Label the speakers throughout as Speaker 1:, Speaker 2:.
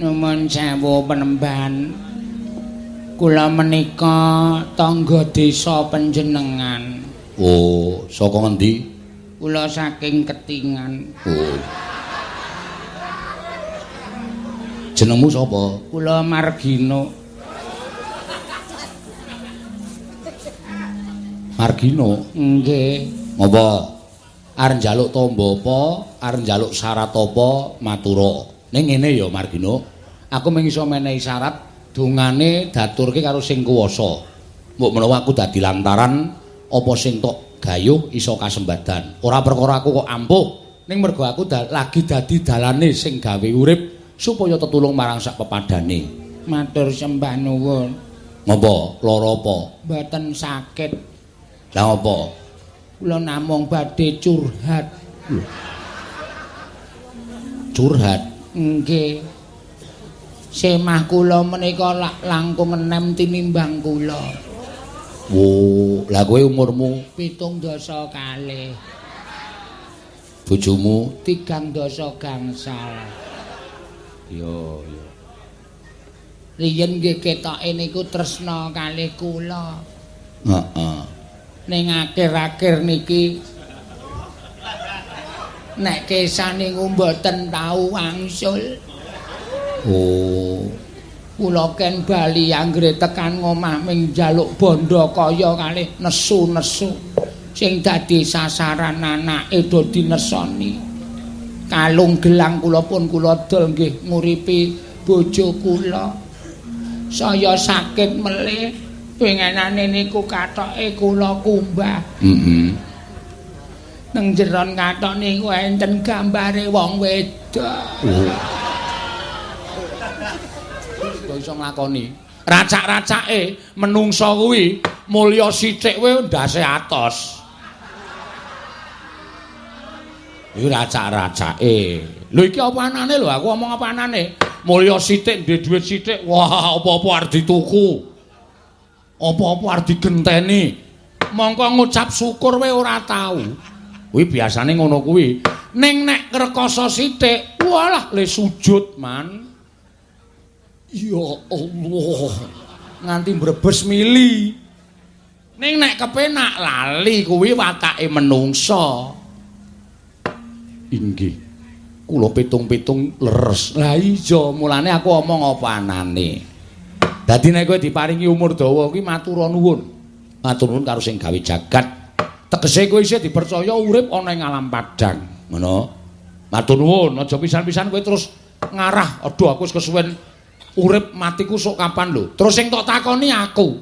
Speaker 1: Nuwun sewu penemban. Kula menika tangga desa panjenengan.
Speaker 2: Oh, saka ngendi?
Speaker 1: Kula saking Ketingan.
Speaker 2: Oh. Jenengmu sapa?
Speaker 1: Kula Margino.
Speaker 2: Margino?
Speaker 1: Nggih.
Speaker 2: Ngapa? Arep njaluk tamba apa? Arep njaluk syarat apa? Matura. Ning ngene ya Margino, aku mung iso menehi syarat dongane daturke karo sing kuwasa. Mbok menawa aku dadi lantaran apa sing tok gayuh iso kasembadan. Ora perkara aku kok ampuh, ning mergo aku lagi dadi dalane sing gawe urip supaya tetulung marang sak pepadane.
Speaker 1: Matur sembah nuwun.
Speaker 2: Ngapa? Lara apa?
Speaker 1: Mboten sakit.
Speaker 2: Lah apa?
Speaker 1: Kula namung badhe curhat.
Speaker 2: Lho. Curhat?
Speaker 1: Nggih. Semah kula menika lak langkung enem tinimbang kula.
Speaker 2: Wo, lah kowe umurmu
Speaker 1: 72.
Speaker 2: Bojomu
Speaker 1: 3 gangsal.
Speaker 2: Yo yo.
Speaker 1: Riyen nggih ketoke niku tresna kalih kula.
Speaker 2: Heeh.
Speaker 1: Ning akhir-akhir niki nek kesah niku mboten tau wangsul.
Speaker 2: Oh.
Speaker 1: Kula ken bali anggere tekan ngomah ming njaluk bondo kaya kalih nesu-nesu sing dadi sasaran anake do dinesoni. Kalung gelang kula pun kula dol nggih nguripi bojo kula. Saya sakit melih pengenane niku katoke kula kumbah.
Speaker 2: Heeh.
Speaker 1: Nang jeron katok niku enten gambare wong wedok.
Speaker 2: Oh. Kok iso nglakoni? Racak-racake menungsa kuwi mulya sithik kuwi ndase atos. Iki racak-racake. Lho iki apa anane lho, aku omong apa anane? Mulya sithik ndek dhuwit sithik, wah apa-apa arep dituku. Apa-apa arep digenteni. Mongko ngucap syukur wae ora tau. Kuwi biasane ngono kuwi. Ning nek rekoso sithik, walah le sujud man. Ya Allah, nganti mbrebes mili. Ning nek kepenak lali kuwi watake menungsa. Inggih. Kula pitung-pitung leres. Lah iya, mulane aku omong apa anane. Dadi nek kowe diparingi umur dawa kuwi matur nuwun. Matur nuwun karo sing gawe jagat. Tegese kowe isih dipercaya urip ana ing alam padhang. Ngono. Matur nuwun, aja pisan-pisan kowe terus ngarah, aduh aku wis kesuwen urip matiku sok kapan lho. Terus sing tok takoni aku.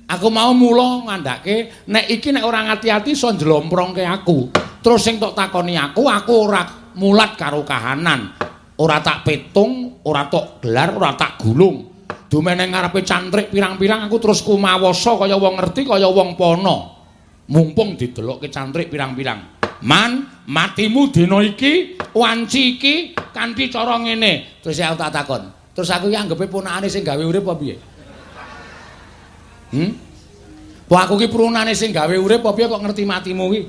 Speaker 2: Aku mau mula ngandhake nek iki nek ora ngati-ati iso njlomprongke aku. Terus sing tok takoni aku, aku ora mulat karo kahanan. Ora tak petung, ora tok gelar, ora tak gulung. Dumene ngarepe cantrik pirang-pirang aku terus kumawasa kaya wong ngerti kaya wong pono. Mumpung didelokke cantrik pirang-pirang. Man, matimu dina iki, wanci iki kanthi cara ngene. Terus aku tak takon. Terus aku iki anggepe ponakane sing gawe urip apa piye? Apa aku ki prunane sing gawe urip apa piye kok ngerti matimu ki?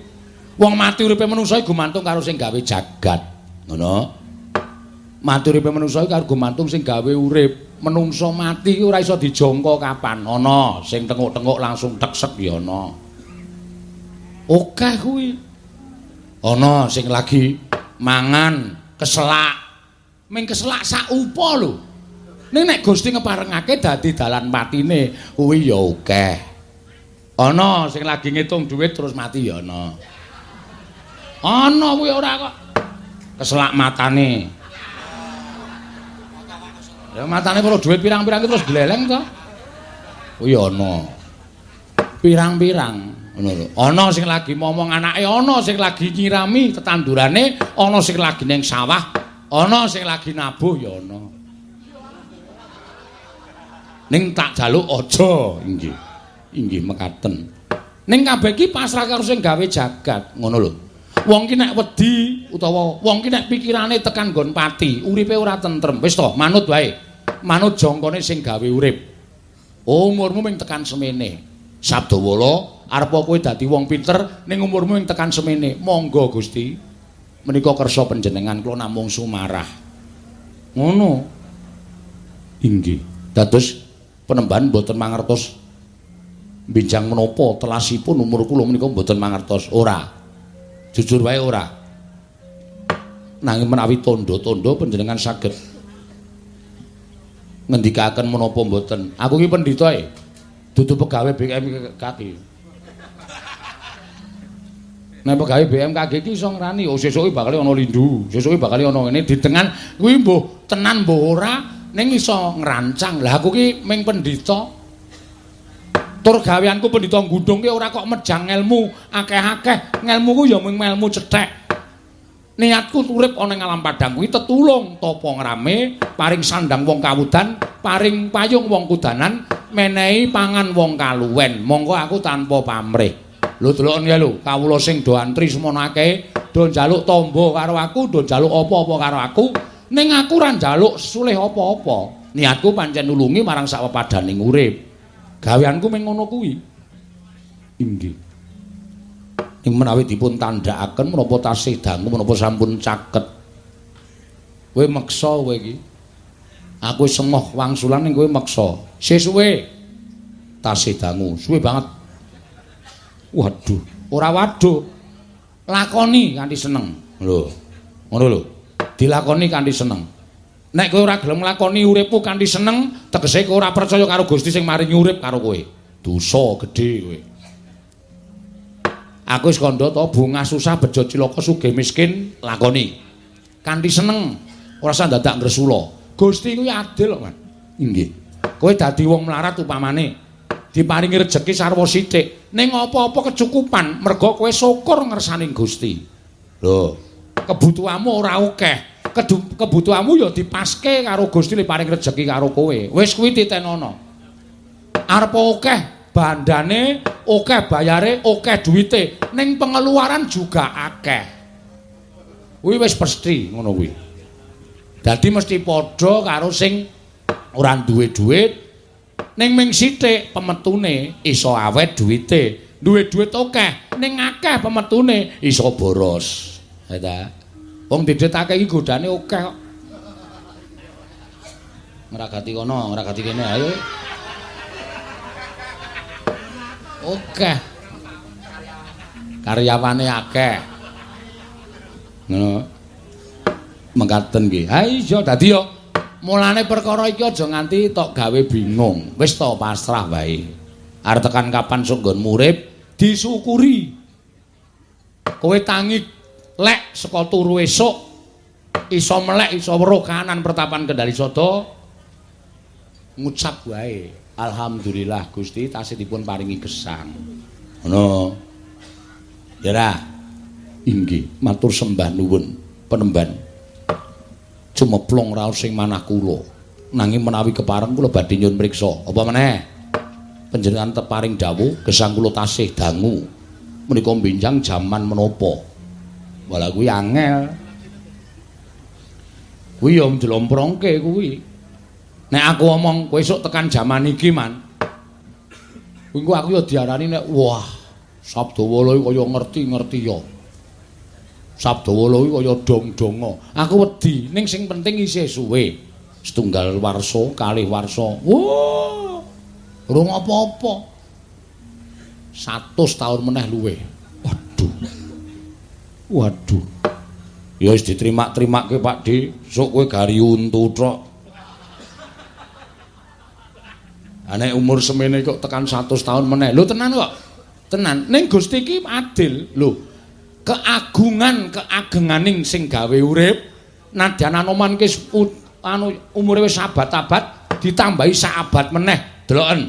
Speaker 2: Wong mati uripe manungsa iki gumantung karo sing gawe jagat. Ngono. Mati uripe manungsa iki karo gumantung sing gawe urip. Menungsa mati ki ora iso dijangka kapan. Ana sing tenguk-tenguk langsung teksek ya ana. Akeh kuwi. Ana sing lagi mangan keselak. Ming keselak sak upa lho. Ning nek Gusti ngeparengake dadi dalan patine kuwi ya akeh. Ana sing lagi ngitung dhuwit terus mati ya ana. Ana kuwi ora kok keselak matane. Ya matane perlu dhuwit pirang-pirang terus gleleng to. Kuwi ana. Pirang-pirang ngono lho. Ana sing lagi momong anake, ana sing lagi nyirami tetandurane, ana sing lagi ning sawah, ana sing lagi nabuh ya ana. Ning tak jaluk aja inggih. Inggih mekaten. Ning kabeh iki pasrah karo sing gawe jagat, ngono lho. Wong ki nek wedi utawa wong ki nek pikirane tekan nggon pati, uripe ora tentrem. Wis to, manut wae. Manut jangkane sing gawe urip. Umurmu ming tekan semene. Sabdawala, arepa kowe dadi wong pinter ning umurmu ming tekan semene. Monggo Gusti. Menika kersa panjenengan kula namung sumarah. Ngono. Inggih. Dados penemban mboten mangertos benjang menapa telasipun umur kula menika mboten mangertos. Ora. Jujur wae ora. Nanging menawi tandha-tandha panjenengan saged ngendikaken menapa mboten. Aku iki pendhita e. Dudu pegawe BMKG. Nek pegawe BMKG iki iso ngrani, oh sesuk iki bakal ana lindu, sesuk iki bakal ana ngene ditengan kuwi mbuh tenan mbuh ora ning iso ngrancang. Lah aku ki ming pendhita. Tur gaweanku pendhita gundung ki ora kok mejang ngelmu akeh-akeh. Ngelmuku ya mung ngelmu cethek. Niatku urip ana ing alam padang kuwi tetulung tapa ngrame, paring sandang wong kawudan, paring payung wong kudanan, menehi pangan wong kaluwen. Monggo aku tanpa pamrih. Lho deloken kae lho, kawula sing do antri semono akeh, do njaluk tamba karo aku, do njaluk apa-apa karo aku, ning aku ora njaluk sulih apa-apa. Niatku pancen nulungi marang sak pepadaning urip. Gaweanku mung ngono kuwi. Inggih. Ing menawi dipun tandhakaken menapa tasih dangu menapa sampun caket. Kowe meksa kowe iki. Aku wis emoh wangsulan ning kowe meksa. Sesuwe tasih dangu, suwe banget. Waduh, ora waduh. Lakoni kanthi seneng. Lho. Ngono lho. Dilakoni kanthi seneng. Nek kowe ora gelem nglakoni uripmu kanthi seneng, tegese kowe ora percaya karo Gusti sing maringi urip karo kowe. Dosa gedhe kowe. Aku wis kandha to bungah susah bejo cilaka sugih miskin lakoni. Kanthi seneng, ora usah dadak ngresula. Gusti kuwi adil kok, Mas. Inggih. Kowe dadi wong melarat upamane, diparingi rejeki sarwa sithik, ning apa-apa kecukupan merga kowe syukur ngersani Gusti. Lho, kebutuhanmu ora akeh. Kebutuhanmu ya dipaske karo Gusti li paring rejeki karo kowe. Wis kuwi titenono. Arep akeh bandane, akeh bayare, akeh duwite, ning pengeluaran juga akeh. Kuwi wis pasti ngono kuwi. Dadi mesti padha karo sing ora duwe duit, ning ming sithik pemetune iso awet duwite. Duwe duit akeh, ning akeh pemetune iso boros. Ha ta? Wong didhetake iki godane akeh kok. Ngragati kono, ngragati kene, ayo. Akeh. Karyawane akeh. Ngono. Mengkaten nggih. Ha iya dadi yo mulane perkara iki aja nganti tok gawe bingung. Wis to pasrah wae. Arep tekan kapan sok nggonmu urip disyukuri. Kowe tangi lek saka turu esuk iso melek iso weruh kahanan pertapan Kendali Sada ngucap wae alhamdulillah Gusti tasih dipun paringi gesang. Ngono. Ya ra. Inggih, matur sembah nuwun penemban. Cumeplung raos sing manah kula. Nanging menawi kepareng kula badhe nyuwun mriksa. Apa meneh? Panjenengan teparing dawuh gesang kula tasih dangu. Menika benjang jaman menapa? Walah kuwi angel. Kuwi ya njlomprongke kuwi. Nek aku omong kowe esuk tekan jaman iki, Man. Kuwi engko aku ya diarani nek wah, Sabdawala iki kaya ngerti-ngerti ya. Sabdawala iki kaya dong-donga. Aku wedi, ning sing penting isih suwe. Setunggal warsa, kalih warsa. Wah. Urung apa-apa. 100 tahun meneh luwih. Waduh. Waduh. Ya wis diterima-terimake Pak D, sok kowe gari untu tok. Nek umur semene kok tekan 100 tahun meneh. Lho tenan kok. Tenan. Ning Gusti iki adil. Lho, keagungan keagenganing sing gawe urip nadyan Anoman ki anu umure wis abad-abad ditambahi sak abad meneh. Deloken.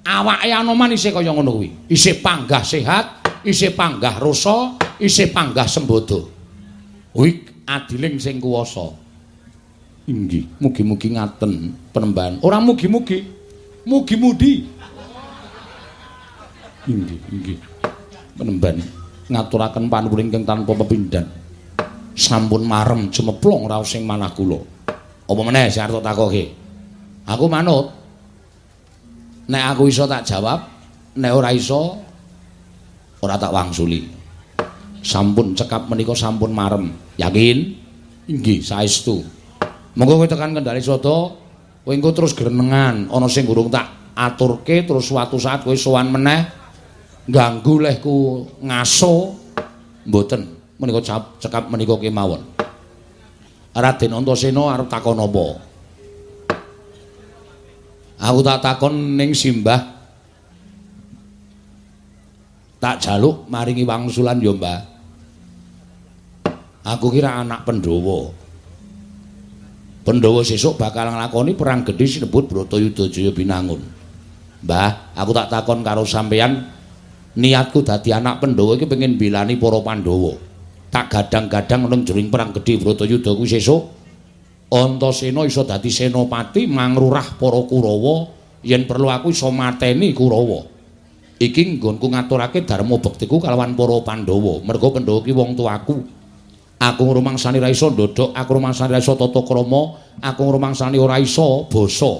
Speaker 2: Awake Anoman isih kaya ngono kuwi. Isih panggah sehat, isih panggah rasa, isih panggah sembodo. Kuwi adiling sing kuwasa. Inggih, mugi-mugi ngaten penemban. Ora mugi-mugi. Mugi-mudi. Inggih, inggih. Penemban ngaturaken panuwun ingkang tanpa pepindhan. Sampun marem jumeplung raos sing manah kula. Apa meneh sing arep takoke? Aku manut. Nek aku iso tak jawab, nek ora iso ora tak wangsuli. Sampun cekap menika sampun marem. Yakin? Inggih, saestu. Monggo kowe tekan Kendali Sada. Kowe engko terus grenengan, ana sing urung tak aturke terus suatu saat kowe sowan meneh ganggu lehku ngaso. Mboten, menika cekap menika kemawon. Raden Antasena arep takon apa? Aku tak takon ning simbah. Tak jaluk maringi wangsulan ya, Mbah. Aku kira anak Pandhawa. Pandhawa sesuk bakal nglakoni perang gedhe sinebut Bratayuda Jaya Binangun. Mbah, aku tak takon karo sampeyan, niatku dadi anak Pandhawa iki pengen bilani para Pandhawa. Tak gadang-gadang nang jroning perang gedhe Bratayuda kuwi sesuk Antasena iso dadi senopati mangrurah para Kurawa, yen perlu aku iso mateni Kurawa. Iki nggonku ngaturake dharma bektiku kalawan para Pandhawa. Merga Pandhawa ki wong tuaku. Aku ngrumangsani ra iso ndodhok, aku ngrumangsani ra iso tata krama, aku ngrumangsani ora iso basa.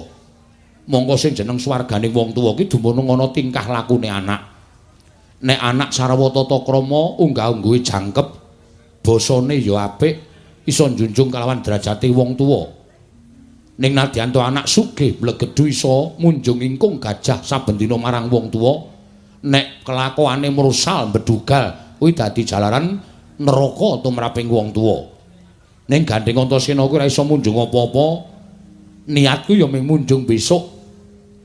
Speaker 2: Mongko sing jeneng swargane wong tuwa ki dumunung ana tingkah lakune anak. Nek anak sarwa tata krama, unggah-ungguhe jangkep, basane ya apik, iso njunjung kalawan derajate wong tuwa. Ning nadyan to anak sugih mlegedhu iso munjung ingkung gajah saben dina marang wong tuwa, nek kelakuane mrusal mbedugal kuwi dadi jalaran neraka tumraping wong tuwa. Ning gandeng Antasena kuwi ora iso munjung apa-apa. Niatku ya mung munjung besok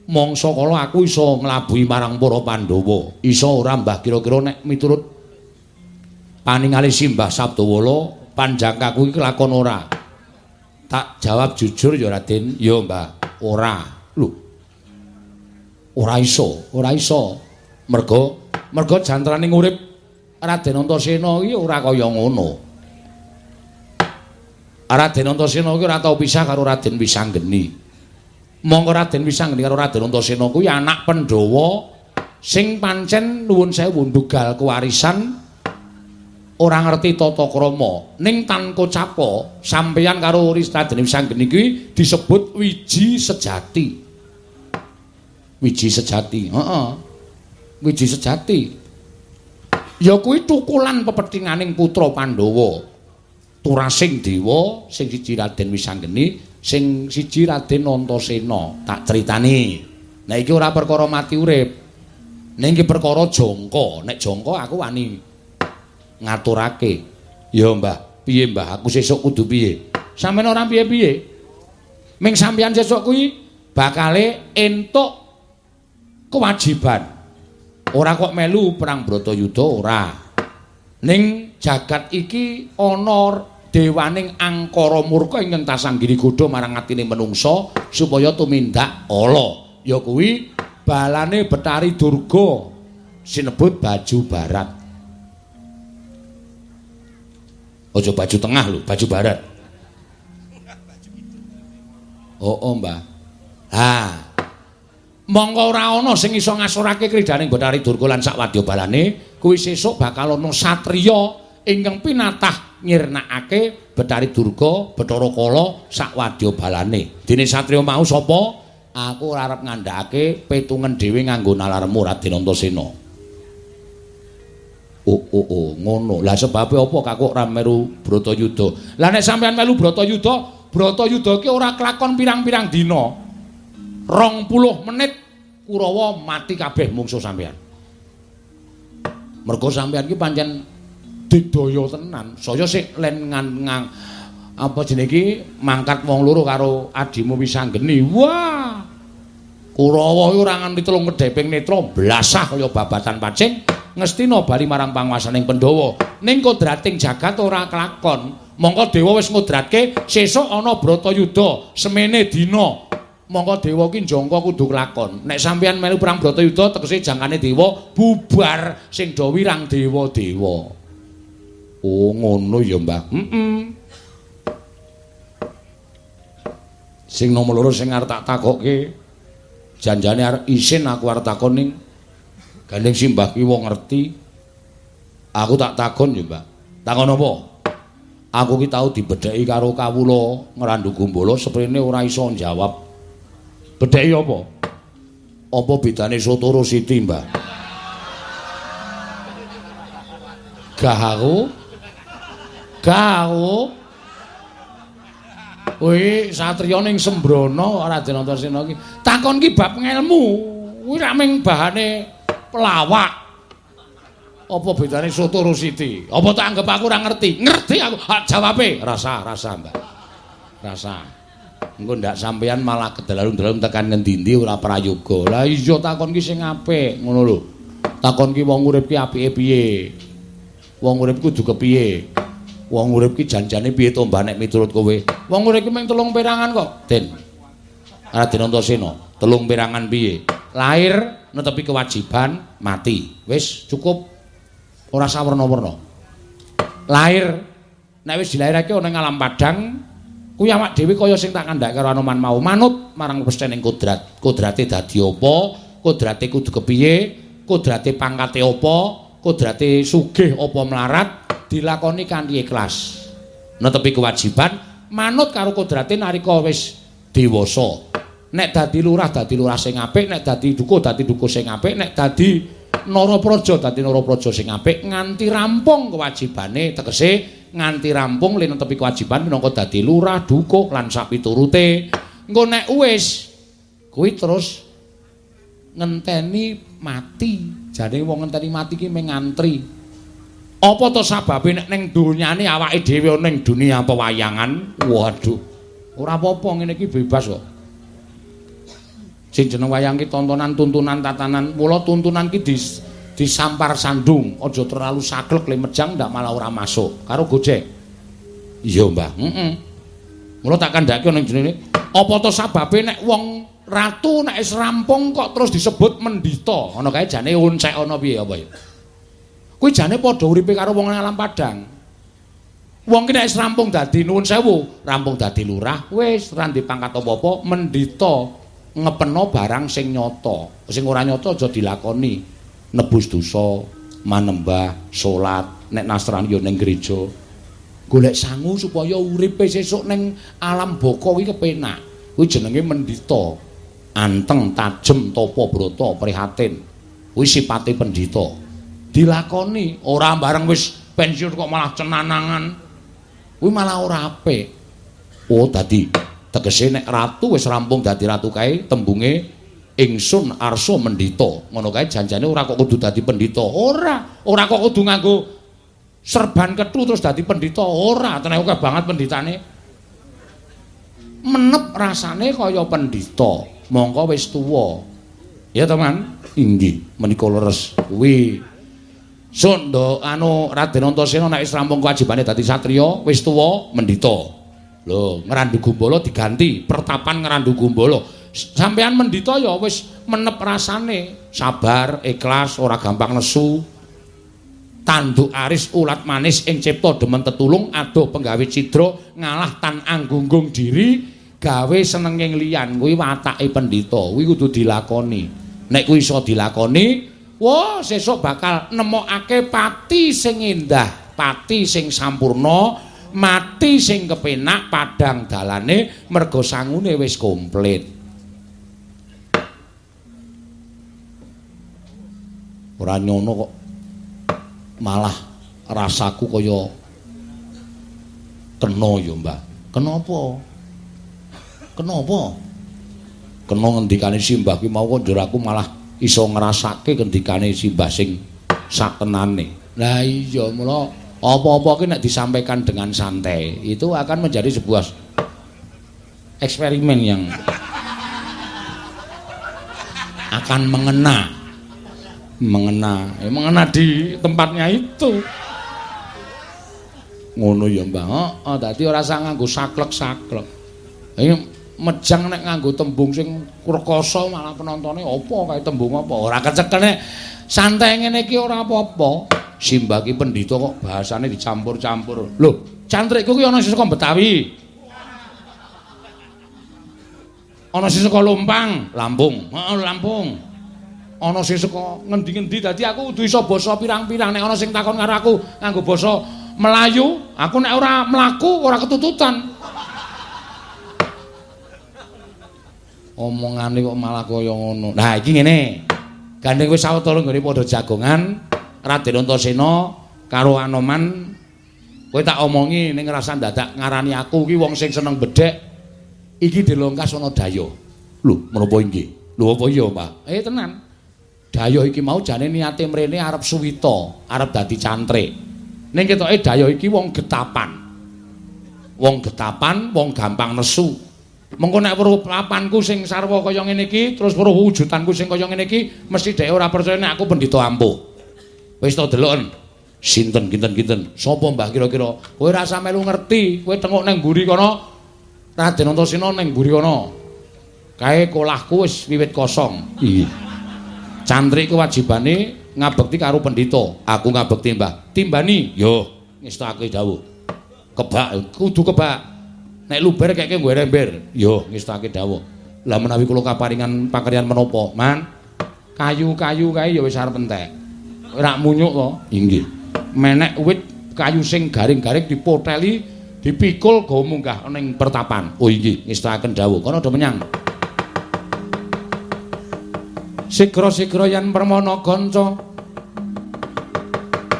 Speaker 2: mangsa kala aku iso nglabuhi marang para Pandhawa. Iso ora Mbah kira-kira nek miturut paningali Simbah Sabdawala panjangkaku iki kelakon ora? Tak jawab jujur ya Raden, ya Mbah, ora. Lho. Ora iso, ora iso. Merga jantraning urip Raden Antasena iki ora kaya ngono. Raden Antasena iki ora tau pisah karo Raden Wisanggeni. Mongko Raden Wisanggeni karo Raden Antasena kuwi anak Pandhawa sing pancen nuwun sewu ndugal kewarisan, ora ngerti tata krama. Ning tanpa capa sampeyan karo Raden Wisanggeni kuwi disebut wiji sejati. Wiji sejati, heeh. Wiji sejati. Ya kuwi tukulan pepethinganing putra Pandhawa. Turasing dewa sing siji Raden Wisanggeni, sing siji Raden Antasena. Tak critani. Nek iki ora perkara mati urip. Ning iki perkara jangka. Nek jangka aku wani ngaturake. Ya Mbah, piye Mbah? Aku sesuk kudu piye? Sampeyan ora piye-piye. Ming sampeyan sesuk kuwi bakale entuk kewajiban. Ora kok melu perang Bratayuda ora. Ning jagat iki ana dewaning angkara murka ingkang tasanggiri godha marang atine menungsa supaya tumindak ala. Ya kuwi balane Betari Durga sinebut Baju Barat. Aja baju tengah lho, baju barat. Oh, oh Mbah. Ha. Mongko ora ana sing iso ngasorake kridaning Bathari Durga lan sak wadya balane, kuwi sesuk bakal ana satriya ingkang pinatah nyirnakake Bathari Durga, Bathara Kala sak wadya balane. Dene satriya mau sapa? Aku ora arep ngandhakake petungen dhewe nganggo nalarmu Raden Antasena. Oh, oh, oh, ngono. Lah sebabe apa kakok ora melu Bratayuda? Lah nek sampeyan melu Bratayuda, Bratayuda ki ora kelakon pirang-pirang dina. 20 menit Kurawa mati kabeh mungsuh sampeyan. Mergo sampeyan ki pancen didaya tenan. Saya sik len ngang apa jenenge iki mangkat wong loro karo adimu Wisanggeni. Wah. Kurawa iki ora nganti telung kedheping netra blasah kaya babatan pacing ngestina bali marang panguwasaning Pandhawa. Ning kodrating jagat ora kelakon. Mongko dewa wis ngudratke sesuk ana Bratayuda semene dina. Mongko dewa ki njangka kudu kelakon. Nek sampeyan melu perang Bratayuda tegese jangkane dewa bubar sing do wirang dewa-dewa. Oh ngono ya Mbah. Heeh. Sing nomor loro sing arep tak takokke janjane arep isin aku arep takon ning gandeng simbah ki wong ngerti. Aku tak takon ya Mbah. Takon apa? Aku ki tau dibedheki karo kawula Ngrandu Gumbala seprene ora iso njawab. Bedheki apa? Apa bedane soto karo siti, Mbah? Gah aku. Gah aku. Kuwi satriya ning sembrono Raden Antasena iki. Takon ki bab ngelmu. Kuwi rak ming bahane pelawak. Apa bedane soto karo siti? Apa tak anggap aku ora ngerti? Ngerti aku. Hak jawabe. Rasa, rasa, Mbah. Rasa. Engko ndak sampeyan malah kedalalung-dalalung tekan ngendi-endi ora prayoga. Lah iya takon ki sing apik, ngono lho. Takon ki wong urip ki apike piye? Wong urip kudu kepiye? Wong urip ki janjane piye to Mbah nek miturut kowe? Wong urip ki mung 3 perangan kok, Den. Raden Antasena, 3 perangan piye? Lahir netepi kewajiban, mati. Wis cukup. Ora sawerna-werna. Lahir nek wis dilairake ana ing alam padang, kuwi awak dhewe kaya sing tak kandhake karo Anoman mau, manut marang pestening kodrat. Kodrate dadi apa? Kodrate kudu kepiye? Kodrate pangkate apa? Kodrate sugih apa melarat? Dilakoni kanthi ikhlas. Netepi kewajiban, manut karo kodrate nalika wis dewasa. Nek dadi lurah sing apik, nek dadi dukuh dadi dukuh sing apik, nek dadi narapraja dadi narapraja sing apik, nganti rampung kewajibane, tegese nganti rampung le netepi kewajiban minangka dadi lurah, dukuh lan sapiturute. Engko nek wis kuwi terus ngenteni mati. Jane wong ngenteni mati ki mung ngantri. Apa to sababe nek ning donyane awake dhewe ning dunia pewayangan? Waduh. Ora apa-apa ngene iki bebas kok. Sing jeneng wayang ki tontonan, tuntunan, tatanan. Mula tuntunan ki disampar sandung, aja terlalu saklek le mejang ndak malah ora masuk. Karo Gojek. Iya, Mbah. Heeh. Mula tak kandhake ning jenenge. Apa to sababe nek wong ratu nek wis rampung kok terus disebut mendita? Ana kae jane oncek ana piye apa ya? Kuwi jane padha uripe karo wong nang alam padang. Wong ki nek wis rampung dadi nuwun sewu, rampung dadi lurah, wis ora ndek pangkat apa-apa, mendita ngepeno barang sing nyata. Sing ora nyata aja dilakoni. Nebus dosa, manembah, salat, nek Nasrani ya ning gereja. Golek sangu supaya uripe sesuk ning alam baka kuwi kepenak. Kuwi jenenge mendita. Anteng, tajem, tapa brata, prihatin. Kuwi sipate pendhita. Dilakoni ora bareng wis pensiun kok malah cenanangan. Kuwi malah ora apik. Oh, dadi tegese nek ratu wis rampung dadi ratu kae tembunge ingsun arsa mendita. Ngono kae janjane ora kok kudu dadi pendhita. Ora, ora kok kudu nganggo serban kethu terus dadi pendhita. Ora, tenan akeh banget pendhitane. Menep rasane kaya pendhita, mongko wis tuwa. Ya teman, inggih menika leres. Kuwi Sunda anu Raden Antasena nek wis rampung kewajibane dadi satriya, wis tuwa mendhita. Lho, Ngrandu Gumbala diganti pertapan Ngrandu Gumbala. Sampeyan mendhita ya wis menep rasane, sabar, ikhlas, ora gampang nesu. Tanduk aris ulat manis ing cipta demen tetulung adoh penggawe cidra ngalah tan anggunggung diri gawe senenging liyan. Kuwi watake pendhita, kuwi kudu dilakoni. Nek kuwi iso dilakoni, wah sesuk bakal nemokake pati sing endah, pati sing sampurna, mati sing kepenak padhang dalane merga sangune wis komplit. Ora nyono kok malah rasaku kaya kena ya, Mbah. Kenapa? Kenapa? Kena ngendikane simbah ki mau kok njur aku malah iso ngrasake ngendikane simbah sing satenane. Lah iya, mula apa-apa ki nek disampaikan dengan santai itu akan menjadi sebuah eksperimen yang akan mengena. Mengena, ya mengena di tempatnya itu. Ngono ya, Mbah. Heeh, dadi ora usah nganggo saklek-saklek. Iki mejang nek nganggo tembung sing rekoso malah penontone apa kae tembung apa. Ora kecekel nek santai ngene iki ora apa-apa. Simbah ki pendhita kok bahasane dicampur-campur. Lho, cantrikku ki ana sing saka Betawi. Ana sing saka Lumpang, Lampung. Heeh, Lampung. Ana sing saka ngendi-ngendi, dadi aku kudu iso basa pirang-pirang. Nek ana sing takon karo aku nganggo basa Melayu, aku nek ora mlaku ora ketututan. Omongane kok malah kaya ngono. Nah, iki ngene. Gandeng wis sawetara nggone padha jagongan Raden Antasena karo Anoman. Kowe tak omongi ning rasa dadak ngarani aku ki wong sing seneng bedhek. Iki dilongkas ana dayoh. Lho, menapa inggih? Lho apa iya, Pak? Tenan. Dayoh iki mau jane niate mrene arep suwita, arep dadi cantrik. Ning ketoke dayoh iki wong getapan. Wong getapan, wong gampang nesu. Mengko nek weruh papanku sing sarwa kaya ngene iki, terus weruh wujudanku sing kaya ngene iki, mesti dhek ora percaya nek aku pendhita ampuh. Wis to deloken. Sinten kinten-kinten? Sapa Mbah kira-kira? Kowe ora usah melu ngerti, kowe tengok nang mburi kono. Raden Antasena nang mburi kono. Kae kolahku wis wiwit kosong. Iya. Cantrik kewajibane ngabekti karo pendhita. Aku ngabekti Mbah. Timbani? Yo, ngestake dawuh. Kebak, kudu kebak. Nek luber keke nggo ember. Yo, ngestake dawuh. Lah menawi kula kaparingan pakaryan menapa? Man, kayu-kayu kae ya wis arep entek. Ora munyuk to? Inggih. Menek wit kayu sing garing-garing dipoteli, dipikul go munggah ning pertapan. Oh inggih, ngestakaken dawuh. Kono do menyang. Sigra-sigra yen permana kanca.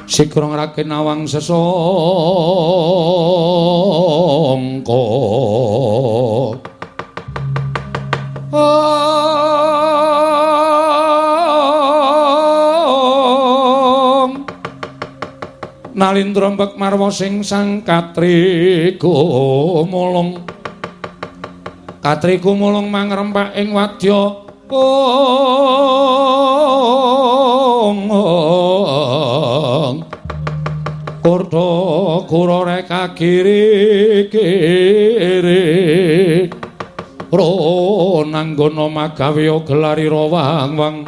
Speaker 2: Sigra ngrake nawang sesangka. Nalindra mbek marwa sing sang katriku mulung. Katriku mulung mangrempak ing wadya. Kurta kura reka kiri kiri. Ronanggana magawe gelari rawang-wang.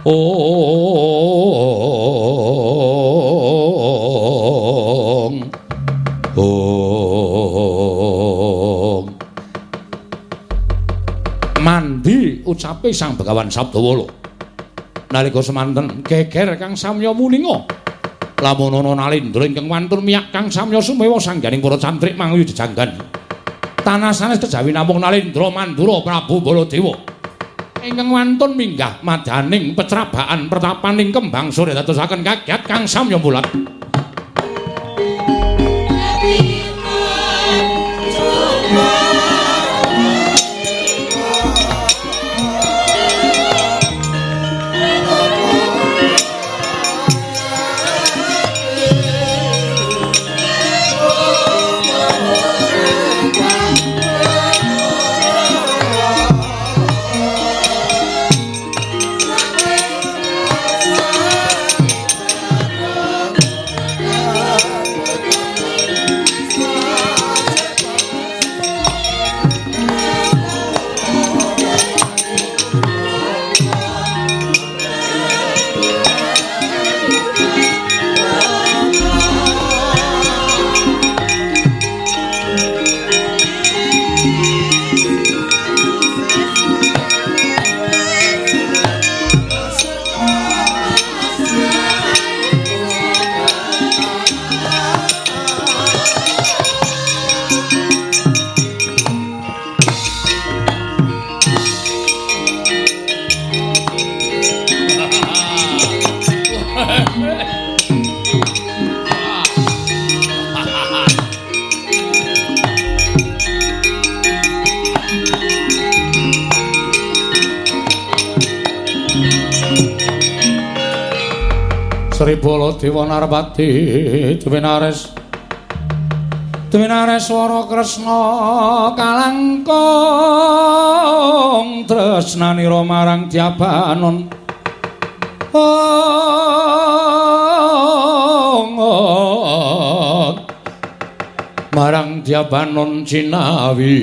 Speaker 2: Ong ong. Mandi ucape Sang Begawan Sabdawala. Nalika semanten geger kang samya muninga. Lamun ana Nalindra ingkang wantun miyak kang samya sumewa sangganing para cantrik manguyu jejanggan. Tanah sanes kejawi namung Nalindra Mandura Prabu Baladewa. Ingkang wantun minggah madaning pecrabaan pertapaning kembang sore dadosaken kaget kang samya mulat. Sri Baladewa Narpati Dwinares Dwinares Swara Kresna kalangkung tresnanira marang Dyabanon. Marang Dyabanon cinawi.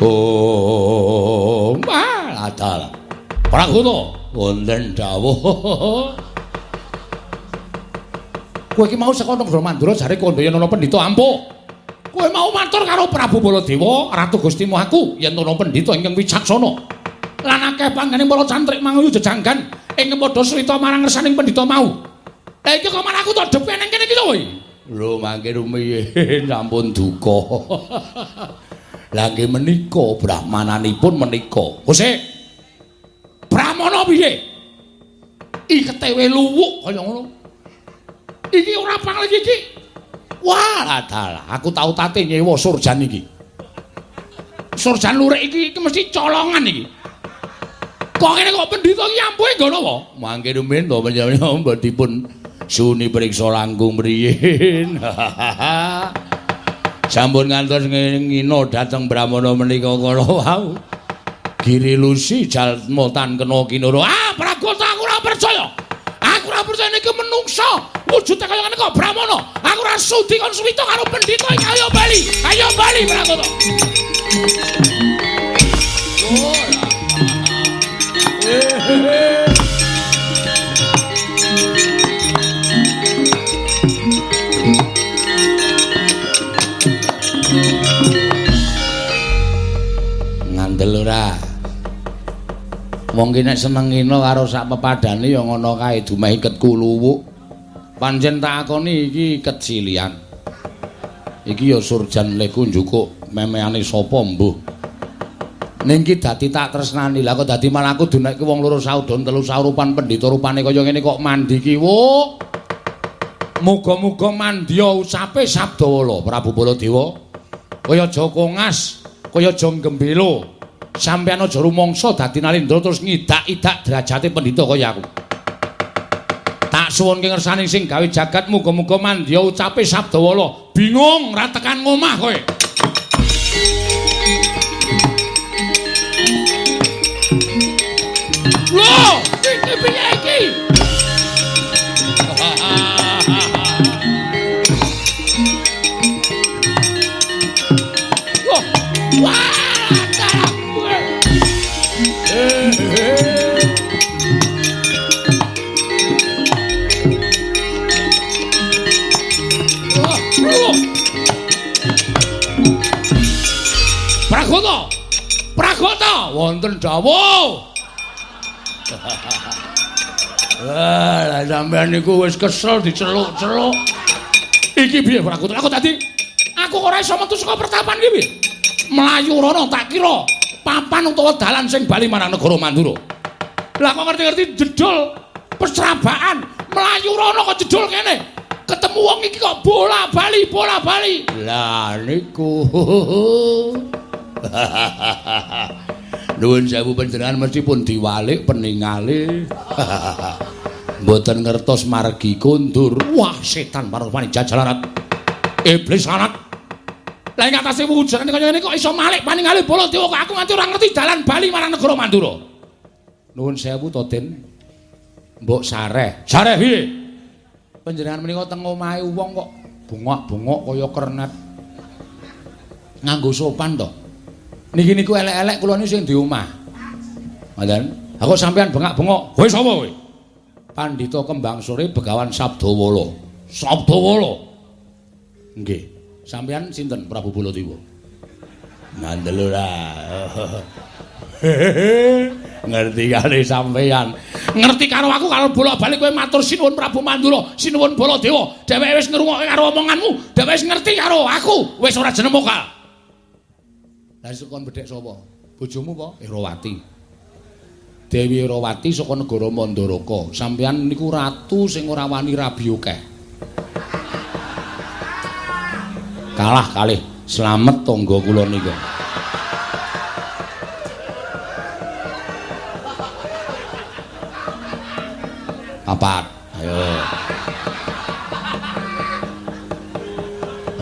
Speaker 2: Oh, adalah Pragono wonten dawuh. Kowe iki mau saka Negara Mandura jare kandha yen ana pendhita ampuh. Kowe mau matur karo Prabu Baladewa, Ratu Gustimu aku yen ana pendhita ingkang wicaksana. Lan akeh panggene para cantrik manguyu jejanggan ingkang padha srita marang ngersaning pendhita mau. Lah iki kok malah aku tok dhepe nang kene iki to kowe. Lho mangke rumiyin sampun duka. Lah nggih menika brahmananipun menika. Hose. Brahmana piye? Iki ketewe luwuk kaya ngono. Iki ora panglegi iki. Wah, dalah, aku tau tate nyewa surjan iki. Surjan lurik iki iki mesti colongan iki. Kok ngene kok pendhita iki ampuhe nggo napa? Mangke rumiyin to panjenengan mbok dipun suni priksa langkung mriyin. Sampun ngantos ngina dhateng Brahmana menika kala wau. Giri Lusi jalma tan kena kinara. Ah, Pragota aku ora percaya. Aku ora percaya niki menungsa wujude kaya ngene kok Brahmana. Aku ora sudi kon suwita karo pendhita iki. Ayo bali. Ayo bali Pragota. Ngandel ora. Wong ki nek seneng ngina karo sak pepadane ya ngono kae dumeh iket kuluwuk. Pancen tak akoni iki kecilian. Iki ya surjan leku njukuk memeane sapa mbuh. Ning ki dadi tak tresnani. Lah kok dadi malah aku dunekke wong loro saudon telu saurupan pendhita rupane kaya ngene kok mandi ki wo. Muga-muga mandya ucape Sabdawala Prabu Baladewa. Kaya aja kongas, kaya aja gembelo. Sampeyan aja rumangsa dadi nalindra terus ngidak-idak derajate pendhita kaya aku. Tak suwunke ngersane sing gawe jagat muga-muga mandya ucape Sabdawala. Bingung ra tekan ngomah kowe. Lho, iki piye iki? Loh, wah, Pragota, Pragota, wonten dawuh. Lah sampean niku wis kesel diceluk-celuk. Iki piye Pragota? Aku tadi aku ora iso metu saka pertapan iki piye? Mlayu rono tak kira papan utawa dalan sing bali marang negara Mandura. Lah kok ngerti-ngerti jedul pesrabaan, mlayu rono kok jedul kene. Ketemu wong iki kok bola-bali, bola-bali. Lah niku. Nuwun sewu panjenengan mesti pun diwalik peningale. Mboten ngertos margi kondur. Wah, setan parupane jajalarat. Iblis lanat. Lah ing atase wujudane kaya ngene kok iso malik paningale Baladewa kok aku nganti ora ngerti dalan bali marang negara Mandura. Nuwun sewu to, Den. Mbok sareh. Sareh piye? Panjenengan menika teng omahe wong kok bengok-bengok kaya kernet. Nganggo sopan to. Niki niku elek-elek kula niku sing di omah. Ngoten. Aku sampean bengak-bengok. Kowe sapa kowe? Pandhita Kembang Sore Begawan Sabdawala. Sabdawala. Nggih. Sampean sinten Prabu Baladewa? Ngandel ora. Ngerti karo sampean. Ngerti karo aku kalau bolak-balik kowe matur sinuwun Prabu Mandura, sinuwun Baladewa. Dheweke wis ngrungokke karo omonganmu, dheweke wis ngerti karo aku, wis ora jeneng mokal. Lah kon bedhek sapa? Bojomu apa? Erawati. Dewi Erawati saka negara Mandaraka. Sampeyan niku ratu sing ora wani rabi akeh. Kalah kalih slamet tangga kula nika. Papat. Ayo.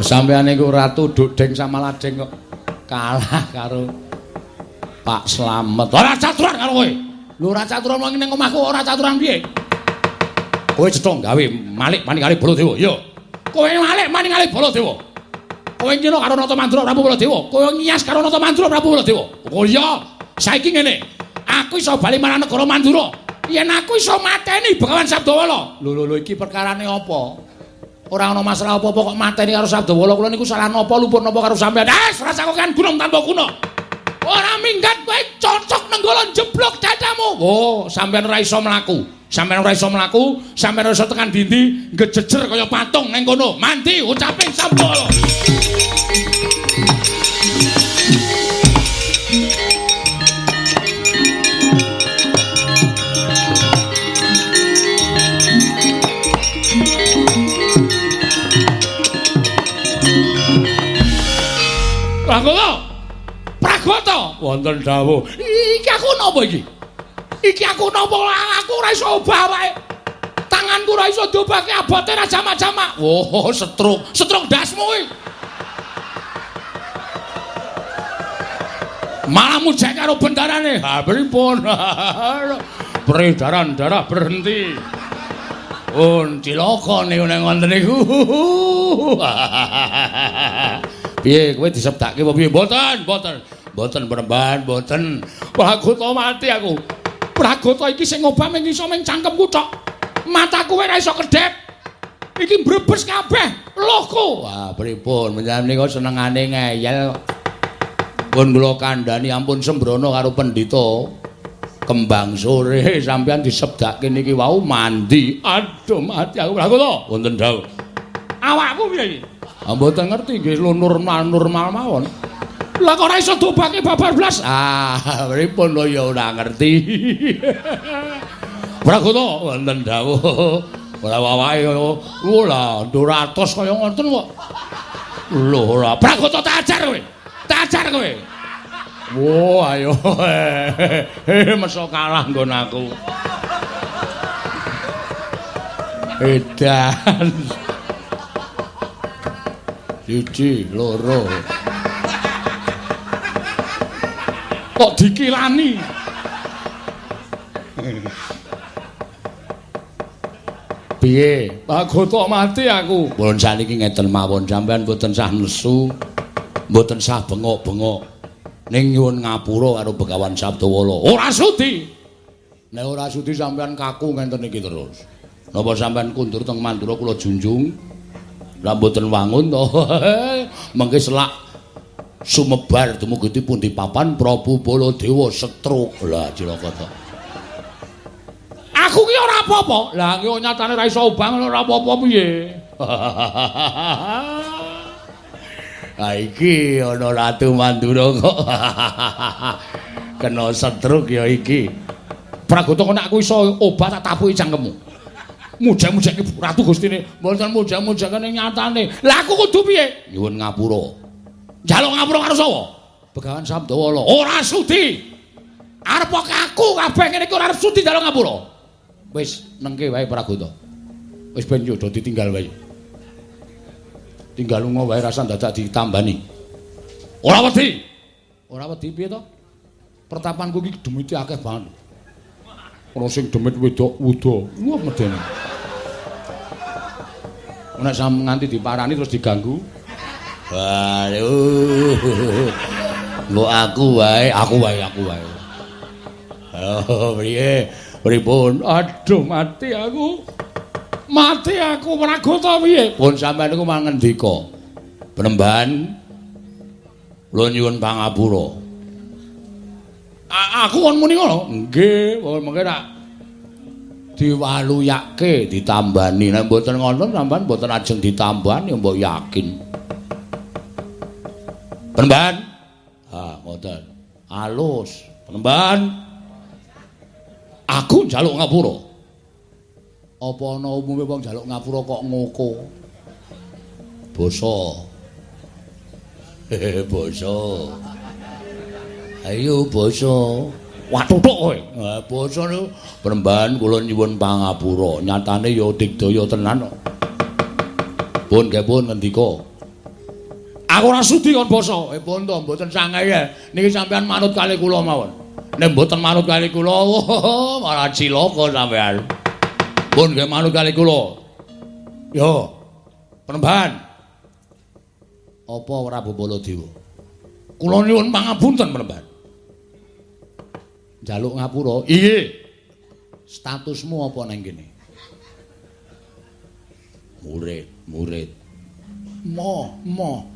Speaker 2: Sampeyan niku ratu dudeng sama ladeng kok kalah karo Pak Slamet. Ora caturan karo kowe. Lho ora caturan wong ning omahku ora caturan piye? Kowe cetha gawe malik maning kali Baladewa. Iya. Kowe malik maning kali Baladewa. Kowe ngino karo Nata Mandura Prabu Baladewa. Kowe ngias karo Nata Mandura Prabu Baladewa. Oh iya, saiki ngene. Aku iso bali marang negara Mandura. Yen aku iso mateni Begawan Sabdawala. Lho lho lho iki perkarane apa? Ora ana masalah apa-apa kok mateni karo Sabdawala. Kula niku salah napa luput napa karo sampean. Ah, rasa kok kan gunung tanpa guna. Ora minggat kowe cocok nenggala jeblok dadamu. Oh, sampean ora iso mlaku. Sampeyan ora iso mlaku, sampeyan ora iso tekan dindi, ngejejer kaya patung ning kono. Mandi ucape Sabdawala. Pragata. Pragata wonten dawuh. Iki aku napa iki? Iki aku napa? Aku ora iso obah awake. Tanganku ora iso diobahke, abote ra jamak-jamak. Oh, setruk. Setruk ndasmu kuwi. Malah mujek karo bendarane. Ha pripun? Peredaran darah berhenti. Pun cilaka niku nek ngoten niku. Piye kowe disebdake apa piye? Mboten, mboten. Mboten Penemban, mboten. Pragata mati aku. Pragata iki sing ngobah mung iso mung cangkemku tok. Mataku ora iso kedhep. Iki mbrebes kabeh lohku. Wah, pripun? Menjenengan menika senengane ngeyel. Pun kula kandhani ampun sembrono karo pendhita Kembang Sore, sampeyan disebdake niki wau mandi. Aduh mati aku. Pragata wonten dawuh. Awakku piye iki? Ah mboten ngerti nggih normal-normal mawon. Lah kok ora iso dobake babar blas? Ah, pripun lho ya ora ngerti. Pragata wonten dawuh. Ora awake lha 200 kaya ngoten kok. Lho ora. Pragata tak ajar kowe. Tak ajar kowe. Wo ayo. Meso kalah nggon aku. Edan. 1 2. Kok dikilani? Piye? Pragata mati aku. Pun saniki ngeten mawon, sampean mboten sah nesu. Mboten sah bengok-bengok. Ning nyuwun ngapura karo Begawan Sabdawala. Ora sudi. Nek ora sudi sampean kaku ngenten iki terus. Napa sampean kundur teng Mandura kula junjung? Lah mboten wangun to. Mengke selak sumebar dumugi pundi papan Prabu Baladewa setruk. Lah cilaka to. Aku ki ora apa-apa. Lah ki nyatane ora iso obah ora apa-apa piye. Ha iki ana Ratu Mandura kok. Kena setruk ya iki. Pragata kok nek aku iso obah tak tapuki cangkemmu. Mujang-mujangke Ratu Gustine, mboten mujang-mujangke nyatane. Lah aku kudu piye? Nyuwun ngapura. Njaluk ngapura karo sapa? Begawan Sabdawala. Ora sudi. Arep kaku kabeh ngene iki ora arep sudi njaluk ngapura. Wis nengke wae Pragata. Wis ben yo ditinggal wae. Tinggal lunga wae rasa dadak ditambani. Ora wedi. Ora wedi piye to? Pertapanku iki demite akeh banget. Ana sing demit wedok wuda. Wah medeni. Nek sam nganti diparani terus diganggu. Waduh. Mbok aku wae, aku wae, aku wae. Oh, piye? Pripun? Aduh mati aku. Mati aku Pragata piye? Pun sampeyan niku mangendika. Penemban kula nyuwun pangapura. Aku kon muni ngono? Nggih, mengke tak diwaluyake, ditambani. Nek mboten ngoten sampeyan mboten ajeng ditambani mbok yakin. Penemban. Ha, ngoten. Alus. Penemban. Aku njaluk ngapura. Apa ana umume wong njaluk ngapura kok ngoko? Basa. Hehe, basa. Ayo basa. Wah tutuk kowe. Ha basa niku Penemban kula nyuwun pangapura. Nyatane ya digdaya tenan kok. Pun nggih pun ngendika. Aku ora sudi kon basa. Pun to mboten sangae. Niki sampean manut kalih kula mawon. Nek mboten manut kalih kula, malah cilaka sampean. Pun nggih manut kalih kula. Yo. Penemban. Apa Prabu Baladewa? Kula nyuwun pangapunten Penemban. Njaluk ngapura. Iya. Statusmu apa nang kene? Murid, murid. Mo, mo.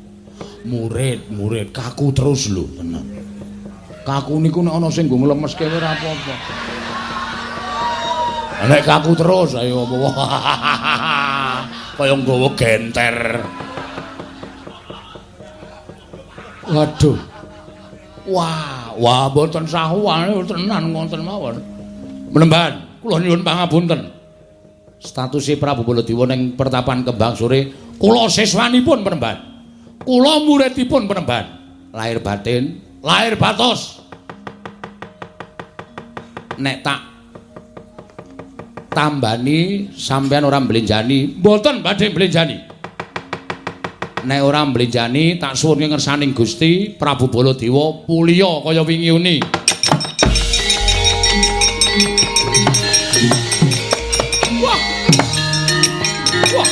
Speaker 2: Murid, murid. Kaku terus lho, tenan. Kaku niku nek ana sing nggo nglemeske ora apa-apa. Nek kaku terus ayo apa. Kaya nggawa genter. Waduh. Wah, wah mboten sahuwane tenan ngoten mawon. Penemban, kula nyuwun pangapunten. Statuse Prabu Baladewa ning pertapan Kembang Sore, kula siswanipun Penemban. Kula muridipun Penemban. Lahir batin, lahir batos. Nek tak tambani sampean ora mblenjani, mboten badhe mblenjani. Nek ora mblenjani tak suwunke ngersaning Gusti Prabu Baladewa puliya kaya wingi uni. Wah. Wah.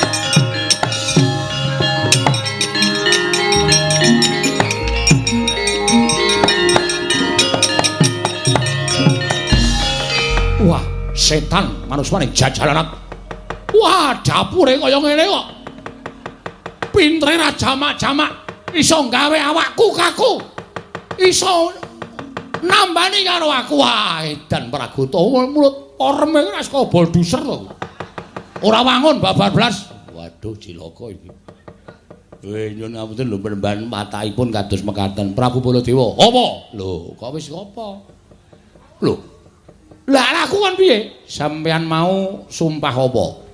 Speaker 2: Wah, setan manusane jajalanak. Wah, dapure kaya ngene kok. Pintere ra jamak-jamak, iso gawe awakku kaku. Iso nambani karo aku. Wah, edan Pragota mulut oreme ora saka bolduser to. Ora wangun babar blas. Waduh, cilaka iki. Nyuwun ngapunten lho penemban matahipun kados mekaten. Prabu Baladewa. Apa? Lho, kok wis apa? Lho. Lah aku kon piye? Sampeyan mau sumpah apa?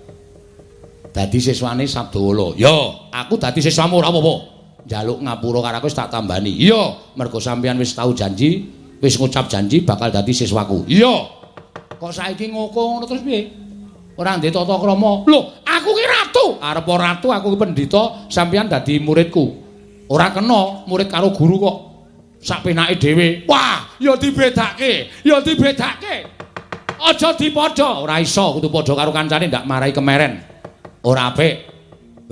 Speaker 2: Dadi siswane Sabdawala. Ya, aku dadi siswamu ora apa-apa. Njaluk ngapura karo aku wis tak tambani. Iya, mergo sampeyan wis tau janji, wis ngucap janji bakal dadi siswaku. Iya. Kok saiki ngoko ngono terus piye? Ora ndek tata krama. Lho, aku ki ratu. Arep ratu aku ki pendhita, sampeyan dadi muridku. Ora kena murid karo guru kok sak penake dhewe. Wah, ya dibedake, ya dibedake. Aja dipadha, ora iso kudu padha karo kancane ndak marai kemeren. Ora apik.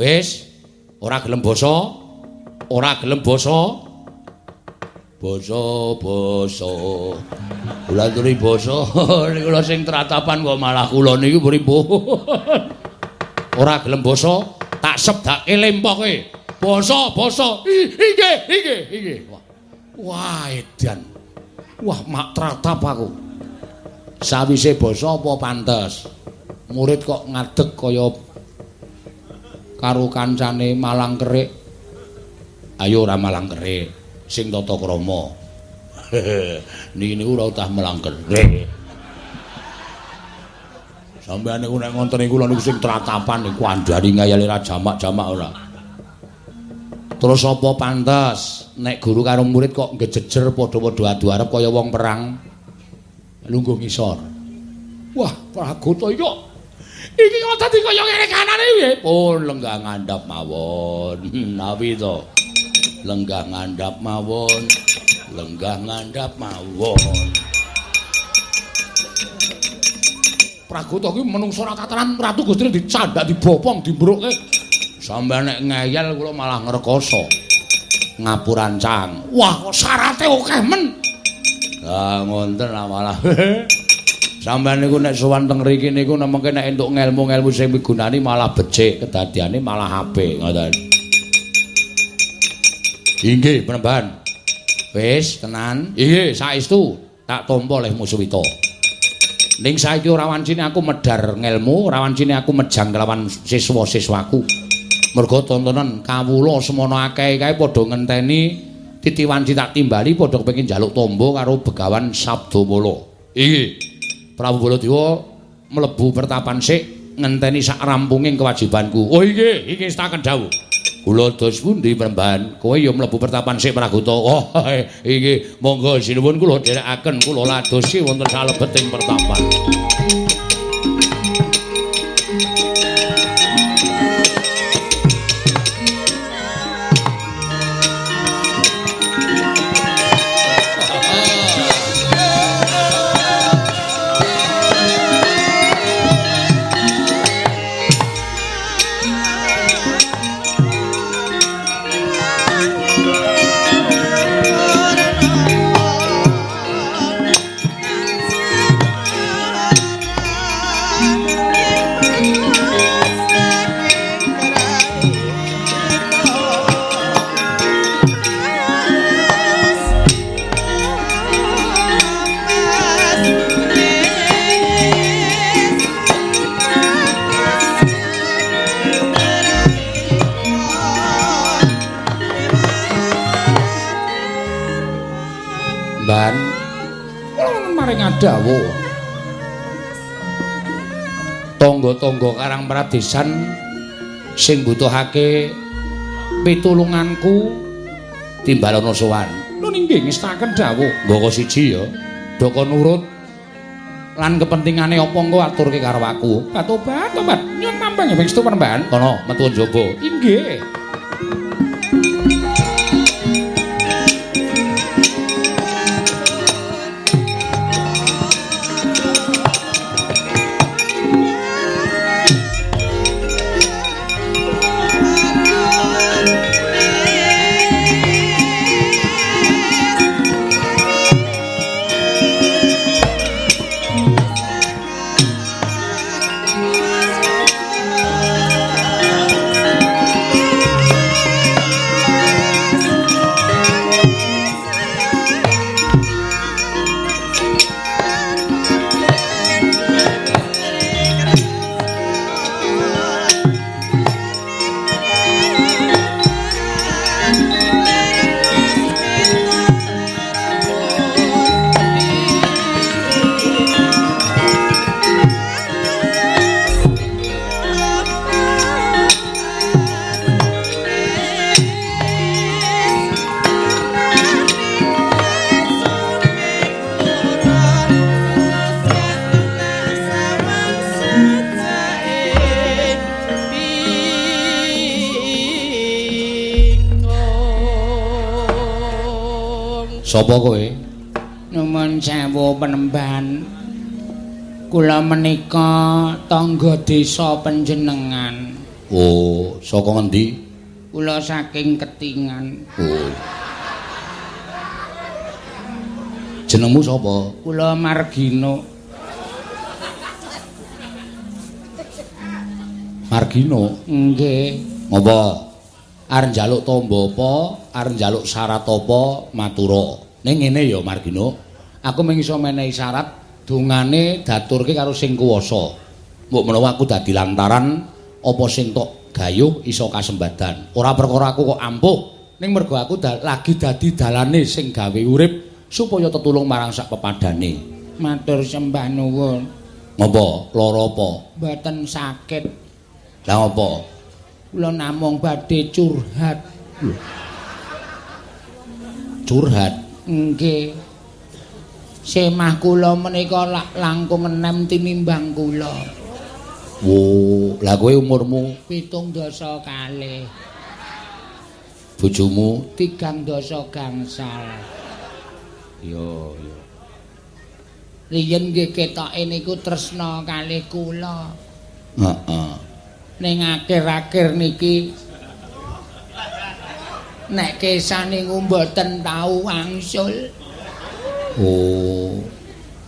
Speaker 2: Wis, ora gelem basa, ora gelem basa. Basa-basa. Kula aturi basa niku lho sing tratapan kok malah kula niku pripun. Ora gelem basa, tak sebdake lempoke. Basa-basa. Inggih, inggih, inggih. Wah, edan. Wah, mak tratap aku. Sawise basa apa pantes? Murid kok ngadeg kaya karo kancane malang kerik. Ayo ora malang kerik, sing tata krama. Niki niku ora utah malang kerik. Sampeyan niku nek ngonten niku lho niku sing tratapan niku andhari ngayale ra jamak-jamak ora. Terus apa pantes nek guru karo murid kok ngejejer padha-padha adu arep kaya wong perang? Lungguh ngisor. Wah, Pragota iki kok iki kok dadi kaya ngene kanane piye? Pun lenggah ngandhap mawon. Nawi to. Lenggah ngandhap mawon. Lenggah ngandhap mawon. Pragota iki menungso ora kataran Ratu Gustine dicandak, dibopong, dimbrukke. Sampeyan nek ngeyel kula malah ngrekoso. Ngapurancang. Wah, kok syarate akeh men. Lah ngonten lah malah. Sampeyan niku nek sowan teng mriki niku nemengke nek entuk ngelmu-ngelmu sing migunani malah becik, kedadiane malah apik ngoten. Inggih, Penemban. Wis tenan. Inggih, saestu tak tampa leh Musuwita. Ning saiki ora wancine aku medhar ngelmu, ora wancine aku mejang kelawan siswa-siswaku. Mergo tontonan kawula semono akeh kae padha ngenteni titi wanci tak timbali padha kepengin njaluk tombo karo Begawan Sabdawala. Inggih. Prabu Baladewa mlebu pertapan sik ngenteni sak rampunging kewajibanku. Oh inggih, iki setaken dawuh. Kula dos pundi Penemban? Kowe ya mlebu pertapan sik Pragota. Oh inggih, monggo sinuwun kula dherekaken kula ladosi wonten salebeting pertapan. Ban kula maring dawuh. Tangga-tangga Karang Pradesan sing mbutuhake pitulunganku Timbalana sowan.
Speaker 1: Lho nggih ngestaken dawuh.
Speaker 2: Nggawa siji ya. Doko nurut lan kepentingane apa engko aturke karo aku.
Speaker 1: Tobat, tobat. Nyuwun mampang ya pangestu Panembahan.
Speaker 2: Kono metu njaba.
Speaker 1: Inggih.
Speaker 2: Sapa kowe?
Speaker 1: Nuwun sewu Panembahan. Kula menika tangga desa panjenengan.
Speaker 2: Oh, saka ngendi?
Speaker 1: Kula saking Ketingan.
Speaker 2: Oh. Jenengmu sapa?
Speaker 1: Kula Margino.
Speaker 2: Margino?
Speaker 1: Nggih.
Speaker 2: Ngopo? Arep njaluk tamba apa? Arep njaluk syarat apa? Matura. Ning ngene ya Margino, aku mung iso menehi syarat dongane daturke karo sing kuwasa. Mbok menawa aku dadi lantaran apa sing tok gayuh iso kasembadan. Ora perkara aku kok ampuh, ning mergo aku lagi dadi dalane sing gawe urip supaya tetulung marang sak pepadane.
Speaker 1: Matur sembah nuwun.
Speaker 2: Ngopo? Lara apa?
Speaker 1: Mboten sakit.
Speaker 2: Lah ngopo?
Speaker 1: Kula namung badhe curhat.
Speaker 2: Curhat?
Speaker 1: Nggih. Semah kula menika lak langkung enem tinimbang kula.
Speaker 2: Wo, lah kowe umurmu
Speaker 1: 72.
Speaker 2: Bojomu
Speaker 1: 3 gangsal.
Speaker 2: Yo, yo.
Speaker 1: Riyen nggih ketoke niku tresna kalih kula.
Speaker 2: Heeh.
Speaker 1: Ning akhir-akhir niki nek kesah niku mboten tau wangsul.
Speaker 2: Oh.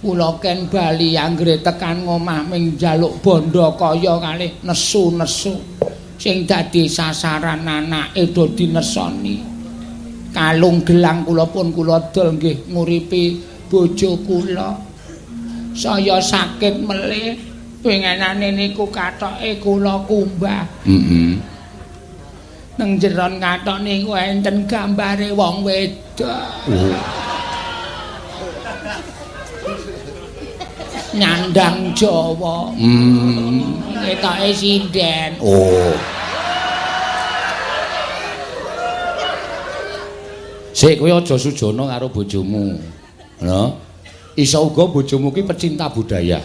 Speaker 1: Kula ken bali anggere tekan ngomah ming njaluk bondo kaya kalih nesu-nesu sing dadi sasaran anake do dinesoni. Kalung gelang kula pun kula dol nggih nguripi bojo kula. Saya sakit melih. Pengenane niku katoke kula kumbah.
Speaker 2: Heeh.
Speaker 1: Nang jeron katok niku enten gambare wong wedok.
Speaker 2: Oh.
Speaker 1: Nyandang Jawa. Ketoke sinden.
Speaker 2: Oh. Sik kowe aja sujana karo bojomu. Ngono. Iso uga bojomu ki pecinta budaya.